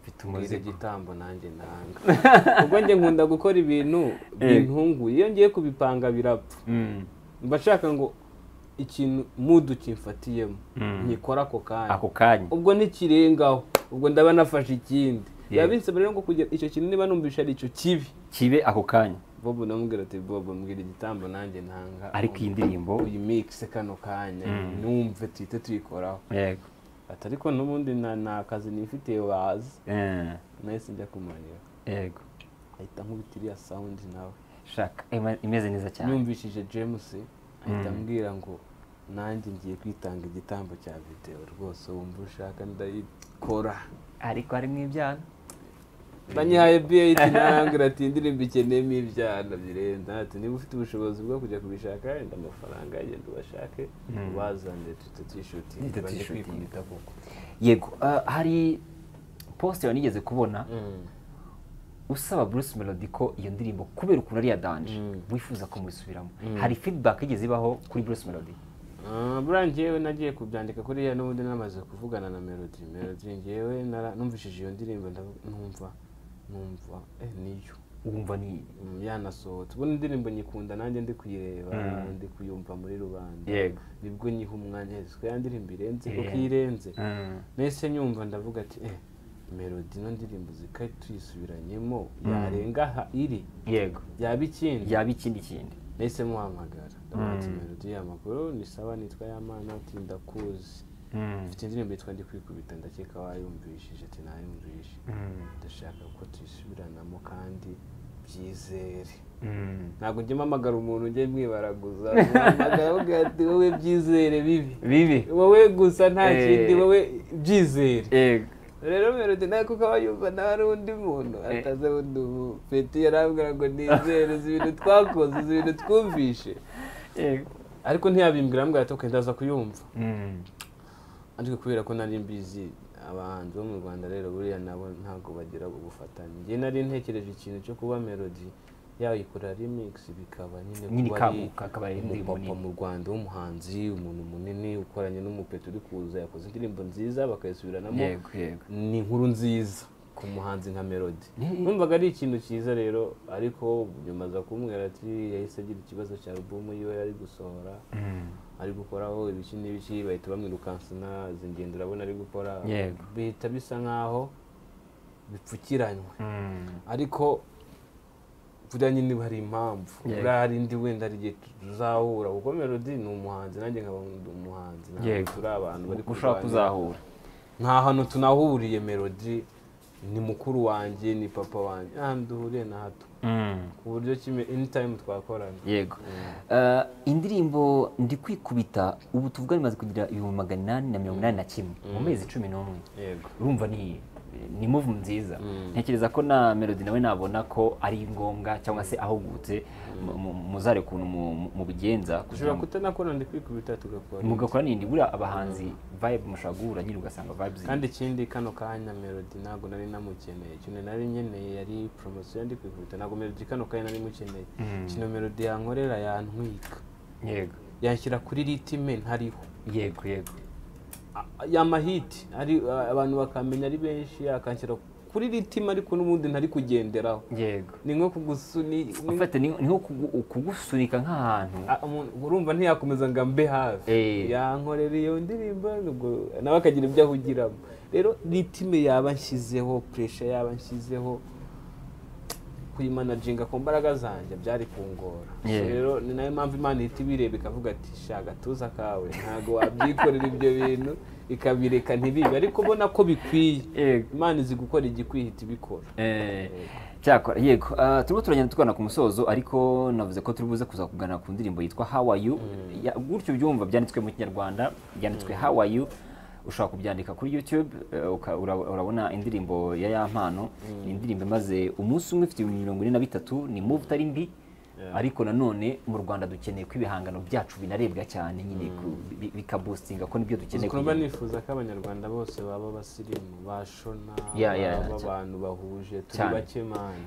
mfite umuzigo igitambo nanjye nanga. Ubwo njye nkunda gukora ibintu bintunguye, iyo ngiye kubipanga birapfa. Mba nshaka ngo ikintu mudu kimfatiyemo nkikora ako kanya, ubwo ntikirengaho, ubwo ndaba nafashe ikindi. Yabinsaba rero ngo kugira icyo kintu niba numvisha ari icyo kibi kibe ako kanya. Bob ndamubwira ati Bob mbwira igitambo nanjye ntanga, ariko iyi ndirimbo uyimix kano kanya numve tuhite tuyikoraho. Yego. Ati ariko n'ubundi nta kazi nifitiye wazi. Nahise njya kumureba. Yego. Ahita nkubita iriya sound nawe. Shaka imeze neza cyane. Numvishije James ahita ambwira ngo nanjye ngiye kwitanga igitambo cya video rwose wumva ushaka ndayikora. Ariko harimo ibyana. Banyihaye B8 narambwira ati indirimbo ikeneyemo ibyana birenze. Ati niba ufite ubushobozi bwo kujya kubishaka wenda amafaranga agenda ubashake ubazane tutishutinge bajye kwikubita koko. Yego. Hari post wanigeze kubona usaba Bruce Melody ko iyo ndirimbo kubera ukuntu ari ya danje wifuza ko mubisubiramo. Hari feedback igeze ibaho kuri Bruce Melody? Buriya njyewe nagiye kubyandika kuriya n'ubundi namaze kuvugana na Melody. Melody njyewe numvishije iyo ndirimbo numva niyo. Wumva ni yanasohotse. Ubundi indirimbo nyikunda nanjye ndi kuyireba, ndi kuyumva muri rubanda. Yego. Nibwo nyiha umwanya ko ya ndirimbo irenze kuko irenze. Nahise nyumva ndavuga ati Melody no ndirimbo zikaye tuyisubiranyemo yarenga aha iri. Yego. Yaba ikindi. Yaba ikindi kindi. Nahise muhamagara. Ndavuga ati Melody amakuru ni sawa nitwa Yamana ati ndakuzi. Mfite indirimbo yitwa ndi kwikubita ndakeka wayumvishije ati nayumvishe. Ndashaka ko tuyisubiranamo kandi byizere. Ntabwo njye mpamagara umuntu njye mwibaraguza. Mpamagara ati wowe byizere bibi. Bibi. Wowe gusa nta kindi wowe byizere. Yego. Rero Melody nawe kuko aba yumva nawe ari undi muntu ataze undi peti yarambwira ngo nizere izi bintu twakoze, izi bintu twumvishe. Yego. Ariko ntiyabimbwira ambwira ati okay ndaza kuyumva. Ariko kubera ko nari mbizi abahanzi bo mu Rwanda rero buriya nabo ntabwo bagira ubufatanye. Njye nari ntekereje ikintu cyo kuba Melody yayikora remix bikaba nyine kuba ari indirimbo nini mu Rwanda w'umuhanzi, umuntu munini ukoranye n'umupeti uri kuza yakoze indirimbo nziza bakayisubiranamo. Yego yego. Ni inkuru nziza ku muhanzi nka Melody. Numvaga ari ikintu cyiza rero, ariko nyuma za kumubwira ati yahise agira ikibazo cya album yiwe yari gusohora. Ari gukoraho ibiki n'ibiki bahita bamwirukansana izi ngendo urabona ari gukora. Bihita bisa nkaho bipfukiranywe. Ariko buriya nyine hari impamvu, buriya hari indi wenda hari igihe tuzahura kuko Melody ni umuhanzi nanjye nkaba umuhanzi, ntabwo turi abantu bari ushobora kuzahura. Nta hantu tunahuriye. Melody ni mukuru wanjye, ni papa wanjye, nta hantu duhuriye na hato ku buryo kimwe anytime twakorana. Yego. Indirimbo ndi kwikubita ubu tuvuga imaze kugira 881 mu mezi 11. Yego. Urumva ni move nziza. Ntekereza ko na Melody nawe nabona ko ari ngombwa cyangwa se ahugutse muzare kuntu mubigenza kugira kutanakora ndi kwikubita tugakora mugakora nindi buriya abahanzi vibe mushobora guhura nyine ugasanga vibes. Kandi ikindi kano kanya Melody ntabwo nari namukeneye, ikintu nari nkeneye yari promotion ndi kwikubita. Ntabwo Melody kano kanya nari mukeneye, kino Melody yankorera yantwika. Yego. Yanshyira kuri ritime ntariho. Yego yego. Yamahiti ari abantu bakamenya ari benshi, akanshyira kuri ritima ariko n'ubundi ntari kugenderaho. Yego. Ni nko kugusunika. Ufite ni nko kugusunika nk'ahantu. Urumva ntiyakomeza ngo ambe hafi. Yankorera iyo ndirimbo ubwo nawe akagira ibyo ahugiramo. Rero ritime yaba nshyizeho, pressure yaba nshyizeho, kuyimanaginga ku mbaraga zanjye byari kungora. Rero ni nayo mpamvu Imana ihita ibireba ikavuga ati sha gatuza kawe ntago wabyikorera ibyo bintu, ikabireka ntibibe, ariko ubona ko bikwiye. Imana izi gukora igikwiye ihita ibikora. Cyakora yego, turimo turagenda tugana ku musozo, ariko navuze ko turi buze kuza kugana ku ndirimbo yitwa How Are You. Gutyo byumva byanditswe mu Kinyarwanda, byanditswe How Are You. Ushobora kubyandika kuri YouTube, urabona indirimbo ya Yampano. Ni indirimbo imaze umunsi umwe ifite 43, ni move itari mbi, ariko nanone mu Rwanda dukeneye ko ibihangano byacu binarebwa cyane nyine, bikaboostinga ko nibyo dukeneye. Kuba nifuza ko abanyarwanda bose baba abasirimu, bashona, abantu bahuje, turi bake man.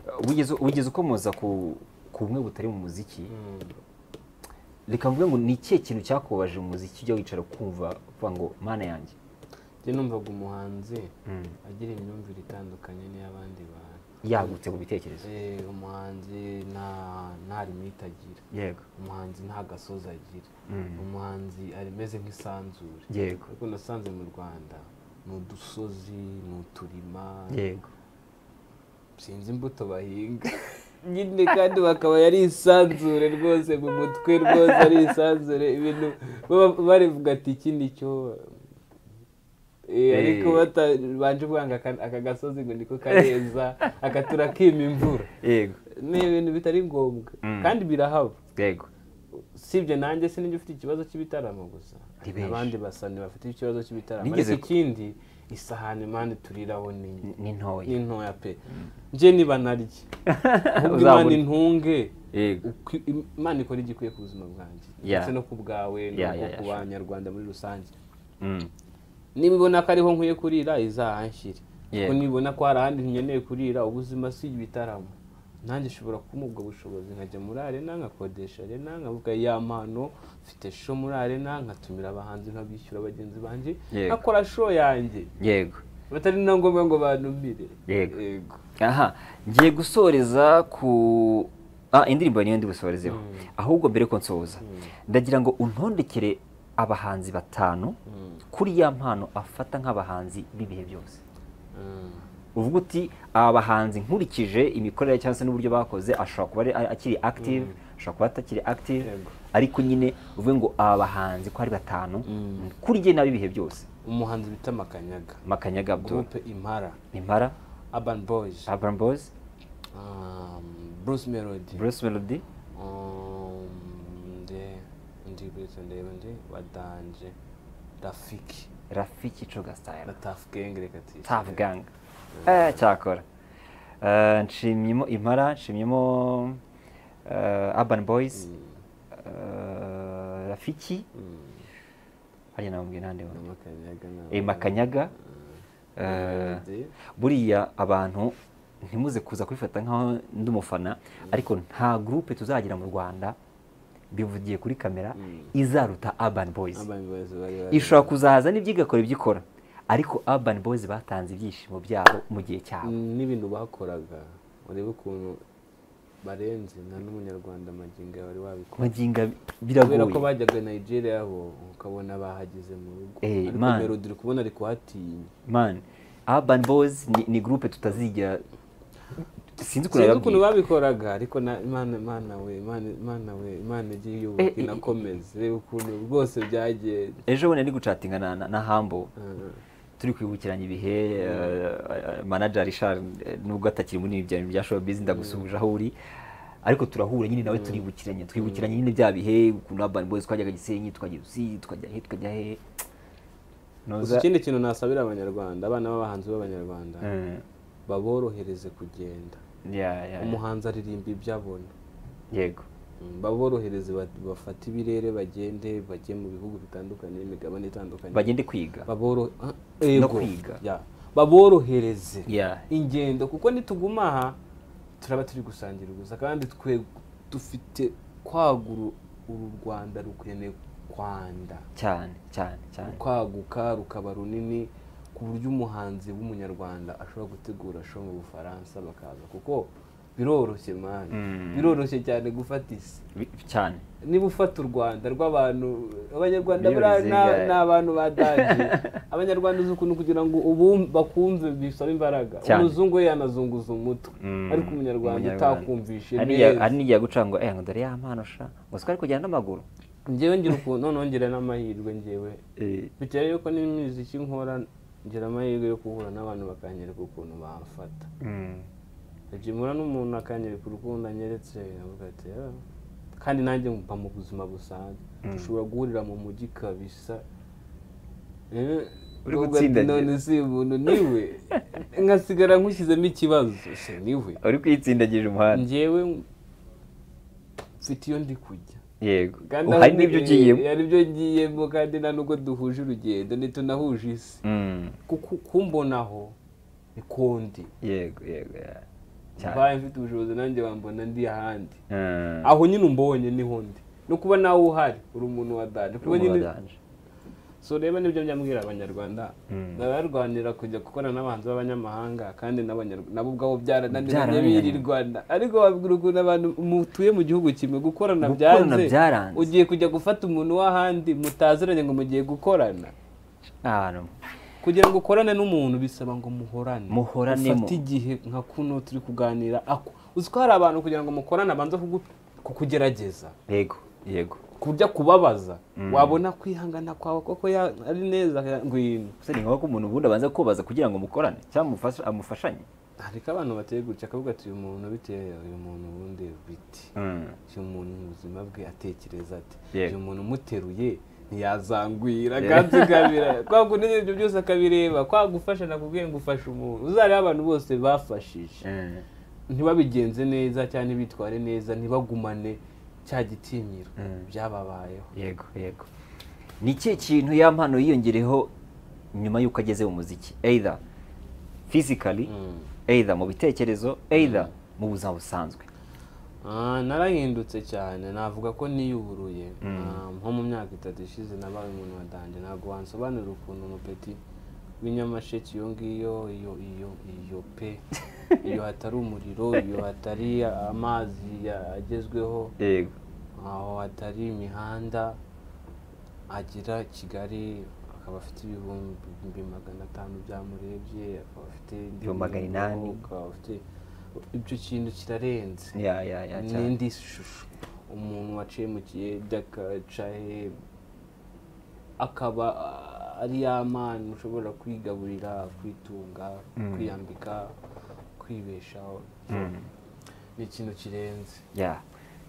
Wigeze ukomoza ku bumwe butari mu muziki. Reka mvuge ngo ni ikihe kintu cyakubabaje mu muziki ujya wicara kumva uvuga ngo mana yanjye? Njye numvaga umuhanzi agira imyumvire itandukanye n'iy'abandi bantu, yagutse mu bitekerezo. Umuhanzi nta limite agira. Yego. Umuhanzi nta gasozi agira. Umuhanzi arimeze nk'isanzure. Yego. Ariko nasanze mu Rwanda ni udusozi, ni uturima. Yego. Sinzi imbuto bahinga nyine, kandi bakaba yari isanzure rwose mu mutwe, rwose ari isanzure, ibintu barivuga ati iki nicyo, ariko batabanje kuvuga aka gasozi ngo niko kareza, akatura kima imvura. Yego. Ni ibintu bitari ngombwa kandi birahaba. Yego. Sibye nanjye sinjye ufite ikibazo cy'ibitaramo gusa, abandi basani bafite ikibazo cy'ibitaramo, ariko ikindi isahani mani turiraho ni ntoya, ni ntoya pe. Nje niba narye ahubwo Imana intunge. Imana ikora igikwiye ku buzima bwanjye ndetse no ku bwawe no ku banyarwanda muri rusange. Niba ibona ko ariho nkwiye kurira izahanshyire, kuko nibona ko hari ahandi nkeneye kurira. Ubuzima si ibitaramo, nanjye nshobora kumuha ubwo bushobozi nkajya muri arena, nkakodesha arena, nkavuga ya mpano mfite show muri arena, nkatumira abahanzi, nkabishyura bagenzi banjye, nkakora show yanjye. Yego. Batari na ngombwa ngo bantumire. Yego. Aha ngiye gusoreza ku indirimbo niyo ndi busorezeho. Ahubwo mbere ko nsoza ndagira ngo untondekere abahanzi batanu kuri ya mpano afata nk'abahanzi b'ibihe byose. Uvuga uti aba bahanzi nkurikije imikorere cyangwa se n'uburyo bakoze, ashobora kuba akiri active, ashobora kuba atakiri active, ariko nyine uvuge ngo aba bahanzi ko ari batanu kuri jye n'abibihe byose. Umuhanzi bita Makanyaga, Makanyaga Abdul, groupe Impara, Impara, Urban Boys, Urban Boys, Bruce Melody, Bruce Melody, ndi Bruce ndi Wadanje, Rafiki, Rafiki Coga Style, na Tough Gang, reka ati Tough Gang. Cyakora nshimyemo Impara, nshimyemo Urban Boys, Rafiki, hariya nababwiye nande Makanyaga. Buriya abantu ntimuze kuza kubifata nkaho ndi umufana, ariko nta groupe tuzagira mu Rwanda bivugiye kuri kamera izaruta Urban Boys. Ishobora kuzaza n'ibyigakora ibyikora, ariko Urban Boys batanze ibyishimo byabo mu gihe cyabo n'ibintu bakoraga. Urebe ukuntu barenze, nta n'umunyarwanda magingo wari wabikora. Magingo biragoye kubera ko bajyaga Nigeria bo ukabona bahageze mu rugo, ariko Melody uri kubona ari kuhatinya. Man, Urban Boys ni groupe tutazigira, sinzi ukuntu babikoraga, ariko Imana we, Imana we, Imana igiye yubaka inakomeza. Reba ukuntu rwose byagenze. Ejo bundi ndi gucatinga na Humble, turi kwibukiranya ibihe. Manager Richard nubwo atakiri muri ibyo bintu bya showbiz, ndagusuhuje aho uri, ariko turahura nyine nawe turibukiranye, twibukiranye nyine bya bihe ukuntu Urban Boys twajyaga Gisenyi, tukajya Rusizi, tukajya he, tukajya he. Ikindi kintu nasabira abanyarwanda, abana b'abahanzi b'abanyarwanda, baborohereze kugenda. Umuhanzi aririmba ibyo abona. Yego. Baborohereze bafate ibirere, bagende bajye mu bihugu bitandukanye, imigabane itandukanye, bagende kwiga, no kwiga. Baborohereze ingendo, kuko nituguma aha turaba turi gusangira gusa, kandi twe dufite kwagura uru Rwanda rukeneye Rwanda cyane cyane cyane, kwaguka rukaba runini ku buryo umuhanzi w'umunyarwanda ashobora gutegura show mu Bufaransa bakaza, kuko biroroshye man, biroroshye cyane gufata isi cyane. Niba ufata u Rwanda rw'abantu, abanyarwanda ni abantu badaje, abanyarwanda uzi ukuntu kugira ngo ubu bakumve bisaba imbaraga. Umuzungu we yanazunguza umutwe, ariko umunyarwanda utakumvishe neza hari n'igihe guca ngo ngo dore ya mpano sha, ngo siko ari kugenda n'amaguru. Njyewe ngira ukuntu noneho ngira n'amahirwe njyewe, bitewe yuko n'imiziki nkora ngira amahirwe yo guhura n'abantu bakanyereka ukuntu bamfata. Mpura n'umuntu akanyereka urukundo anyeretse, avuga ati kandi nanjye mba mu buzima busanzwe, dushobora guhurira mu mujyi kabisa, uri gutsindagira none si umuntu niwe nkasigara nkushyizemo ikibazo, se niwe uri kwitsindagirira umuhanda. Njyewe mfite iyo ndi kujya, yego hari n'ibyo ugiyemo, hari ibyo ngiyemo, kandi nta nubwo duhuje urugendo ntitunahuje isi, kuko kumbonaho ni kondi. Yego yego, mbaye mfite ubushobozi nanjye wambona ndi ahandi, aho nyine umbonye niho ndi, no kuba nawe uhari uri umuntu wa danje, kuba nyine. So reba nibyo byambwira abanyarwanda, bararwanira kujya gukorana n'abahanzi b'abanyamahanga, kandi nabo ubwabo byarananiranye birirwana, ariko wabwira ukuntu abantu mutuye mu gihugu kimwe gukorana byanze, ugiye kujya gufata umuntu w'ahandi mutaziranye ngo mugiye gukorana. Kugira ngo ukorane n'umuntu bisaba ngo muhorane, ufate igihe nka kuno turi kuganira. Uzi ko hari abantu kugira ngo mukorane abanza kukugerageza, yego yego, kujya kubabaza, wabona kwihangana kwawe koko ari neza ngwino. Se ni ngombwa ko umuntu ubundi abanza kubaza kugira ngo mukorane cyangwa amufashanye. Ariko abantu bateye gutya akavuga ati uyu muntu bitewe, uyu muntu ubundi biti, uyu muntu mu buzima bwe atekereza ati uyu muntu umuteruye ntiyazangwira kandi kabira kwa kundi ibyo byose akabireba, kwa gufasha nakubwiye ngo ufashe umuntu. Uzareba abantu bose bafashije ntibabigenze neza cyangwa ntibitware neza, ntibagumane cya gitinyiro byababayeho. Yego yego. Ni ikihe kintu ya mpano yiyongereho nyuma y'uko ageze mu muziki, either physically, either mu bitekerezo, either mu buzima busanzwe? Narahindutse cyane, navuga ko niyuburuye. Nko mu myaka 3 ishize nabaye umuntu wa danje. Ntabwo wansobanurira ukuntu umupeti w'inyamasheke iyo ngiyo iyo iyo iyo pe, iyo hatari umuriro, iyo hatari amazi agezweho, aho hatari imihanda, agira Kigali akaba afite 500,000 byamurebye, akaba afite 800,000, akaba afite ibyo kintu kirarenze. N'indi shusho umuntu waciye mu kiyede akacahe akaba ari ya mana ushobora kwigaburira, kwitunga, kwiyambika, kwibeshaho, ni ikintu kirenze.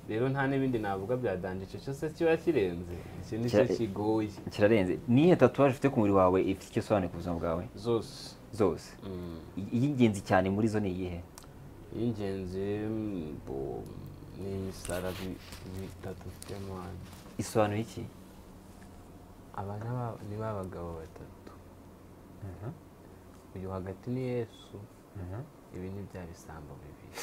Rero nta n'ibindi navuga bya danje, icyo cyose kiba kirenze, iki nicyo kigoye, kirarenze. Nihe tatuwaje ufite ku mubiri wawe ifite icyo isobanuye ku buzima bwawe? Zose zose. Iy'ingenzi cyane muri zo ni iyihe? Iy'ingenzi ni imisaraba itatu mfite mwana. Isobanuye iki? Aba ni ba bagabo batatu. Uyu hagati ni Yesu, ibi ni bya bisambo bibiri.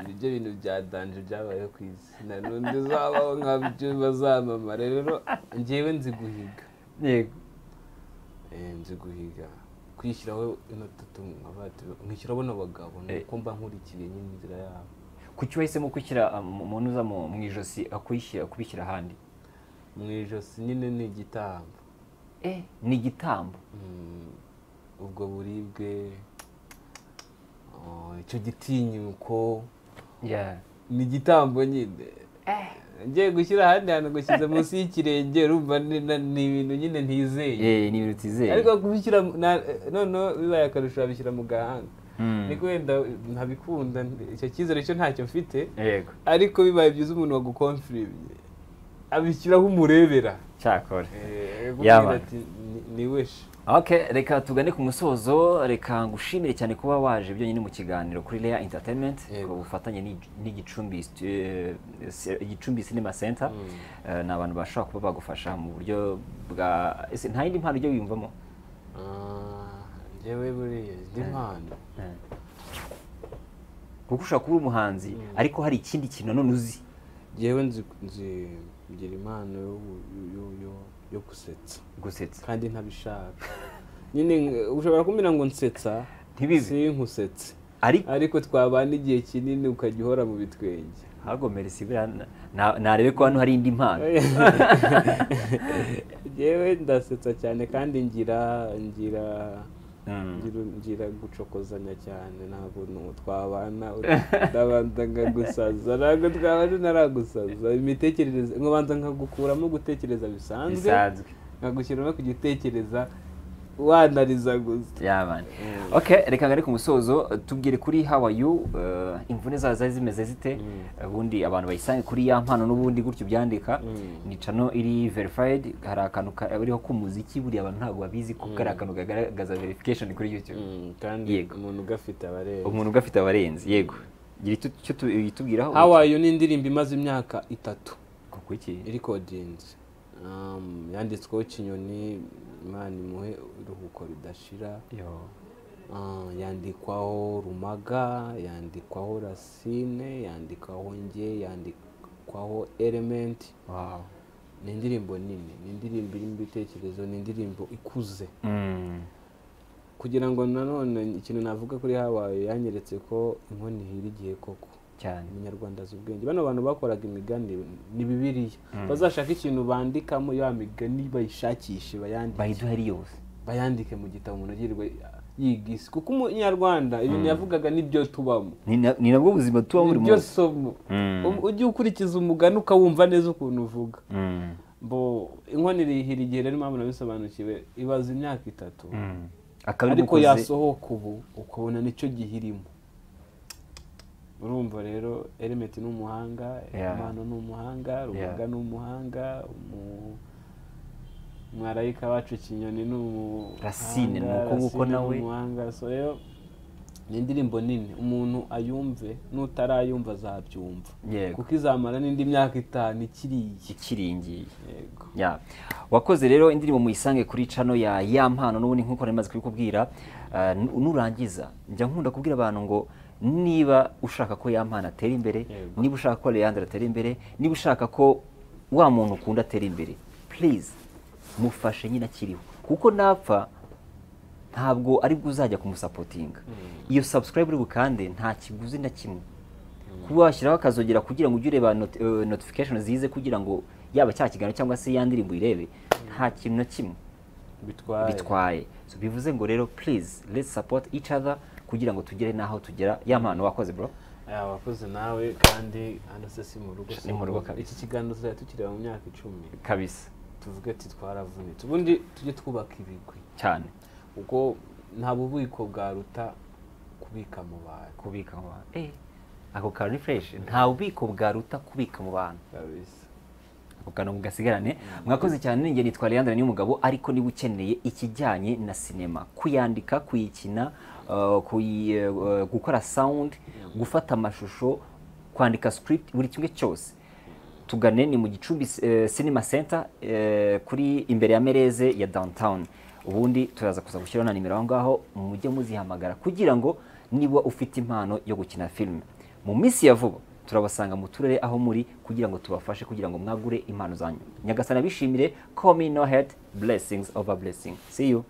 Nibyo bintu bya danje byabayeho ku isi, na n'undi uzabaho nkabyo bazamamara. Rero njyewe nzi guhiga. Yego, nzi guhiga, kwishyiraho ino tatu nkishyiraho n'abagabo, nuko mba nkurikiye nyine inzira yabo. Kuki wahisemo kwishyira umuntu uza mu ijosi akubishyira ahandi? Mu ijosi nyine ni igitambo. Ni igitambo. Ubwo buribwe, icyo gitinyuko, ni igitambo nyine. Ngiye gushyira ahandi hantu ngushyize munsi y'ikirenge, urumva ni ibintu nyine ntizeye. Ni ibintu utizeye. Ariko kubishyira noneho bibaye akarusho wabishyira mu gahanga. Niko wenda ntabikunda, icyo cyizere cyo ntacyo mfite, ariko bibaye byiza umuntu wagukonfirimye abishyiraho umurebera. Cyakora ni weshe. Okay, reka tugane ku musozo. Reka ngushimire cyane kuba waje byonyine mu kiganiro kuri Leya Entertainment ku bufatanye n'Igicumbi Gicumbi Cinema Center. Ni abantu bashobora kuba bagufasha mu buryo bwa ese nta yindi mpano ujya wiyumvamo? Njyewe buriya indi mpano, kuko ushobora kuba umuhanzi ariko hari ikindi kintu nanone uzi. Njyewe nzi Ngira impano yo gusetsa. Gusetsa. Kandi ntabishaka. Nyine ushobora kumbwira ngo nsetsa, sinkusetse. Ariko twabana igihe kinini ukajya uhora mu bitwenge. Ahubwo Merci buriya narebe ko hano hari indi mpano. Yewe ndasetsa cyane kandi ngira gucokozanya cyane, ntabwo twabana ndabanza nkagusaza, ntabwo twabana naragusaza. Imitekerereze nkabanza nkagukuramo gutekereza bisanzwe, nkagushyiramo kugitekereza wanariza gusa. Yeah man. Okay, reka ngare ku musozo tubwire kuri how are you, imvune zawe zari zimeze zite, ubundi abantu bayisange kuri ya mpano n'ubundi gutyo byandika ni channel iri verified, hari akantu kariho ku muziki buri abantu ntabwo babizi ko kari akantu kagaragaza verification kuri YouTube. Kandi umuntu ugafite abarenze. Umuntu ugafite abarenze, yego. Gira icyo tubwiraho. How are you ni indirimbo imaze imyaka 3. Kuko iki? Irikodinze. Yanditsweho Kinyoni, Imana imuhe iruhuko ridashira. Yandikwaho Rumaga, yandikwaho Racine, yandikwaho Nge, yandikwaho Element. Wow. Ni indirimbo nini, ni indirimbo irimo ibitekerezo, ni indirimbo ikuze. Kugira ngo nanone ikintu navuga kuri Hawaii, yanyeretse ko inkoni ihira igihe koko. Cyane. Umunyarwanda azi ubwenge. Bano bantu bakoraga imigani ni Bibiliya. Bazashaka ikintu bandikamo ya migani bayishakishe, bayandike. Bayiduhe yose. Bayandike mu gitabo umuntu agirwe yiga isi. Kuko umunyarwanda ibintu yavugaga nibyo tubamo. Ni nabwo buzima tubamo buri munsi. Nibyo somo. Ujye ukurikiza umugani ukawumva neza ukuntu uvuga. Bo inkoni ihira igihe rero impamvu nabisobanukiwe ibaza imyaka 3. Ariko yasohoka ubu ukabona nicyo gihirimo. Urumva rero Element ni umuhanga, Impano ni umuhanga, Rumaga ni umuhanga, Mwarayika wacu Kinyoni ni umuhanga, Racine ni uko nguko nawe umuhanga. So rero ni indirimbo nini, umuntu ayumve n'utarayumva azabyumva, kuko izamara n'indi myaka 5 ikiringiye. Yego. Wakoze rero indirimbo muyisange kuri channel ya ya mpano n'ubundi nkuko nari kubikubwira. Nurangiza njya nkunda kubwira abantu ngo niba ushaka ko ya mpano atera imbere, niba ushaka ko Leandre atera imbere, niba ushaka ko wa muntu ukunda atera imbere, please mufashe nyine akiriho, kuko napfa ntabwo ari bwo uzajya kumusapotinga. Iyo subscribe uri bukande nta kiguzi na kimwe, kuba washyiraho akazogera kugira ngo ujye ureba notification zize, kugira ngo yaba cya kiganiro cyangwa se ya ndirimbo uyirebe, nta kintu na kimwe bitwaye. So bivuze ngo rero please let's support each other kugira ngo tugere naho tugera. Ya mpano wakoze bro. Wakoze nawe, kandi hano se si mu rugo, ni mu rugo kabisa. Iki kiganiro tuzajya tukireba mu myaka 10 kabisa, tuvuge ati twaravunitse, ubundi tujye twubaka ibigwi cyane, kuko nta bubiko bwaruta kubika mu bantu. Kubika mu bantu, ako kantu ni fresh. Nta bubiko bwaruta kubika mu bantu kabisa. Ako kantu mugasigarane. Mwakoze cyane. Ninjye nitwa Leandre Niyomugabo, ariko niba ukeneye ikijyanye na sinema, kuyandika, kuyikina, gukora sound, gufata amashusho, kwandika script, buri kimwe cyose, tugane ni mu Gicumbi Cinema Center, kuri imbere ya Mereze ya downtown. Ubundi turaza kuza gushyiraho na nimero aho ngaho, mujye muzihamagara kugira ngo niba ufite impano yo gukina filime mu minsi ya vuba turabasanga mu turere aho muri, kugira ngo tubafashe, kugira ngo mwagure impano zanyu. Nyagasani abishimire. Call me no hate, blessings over blessing. See you.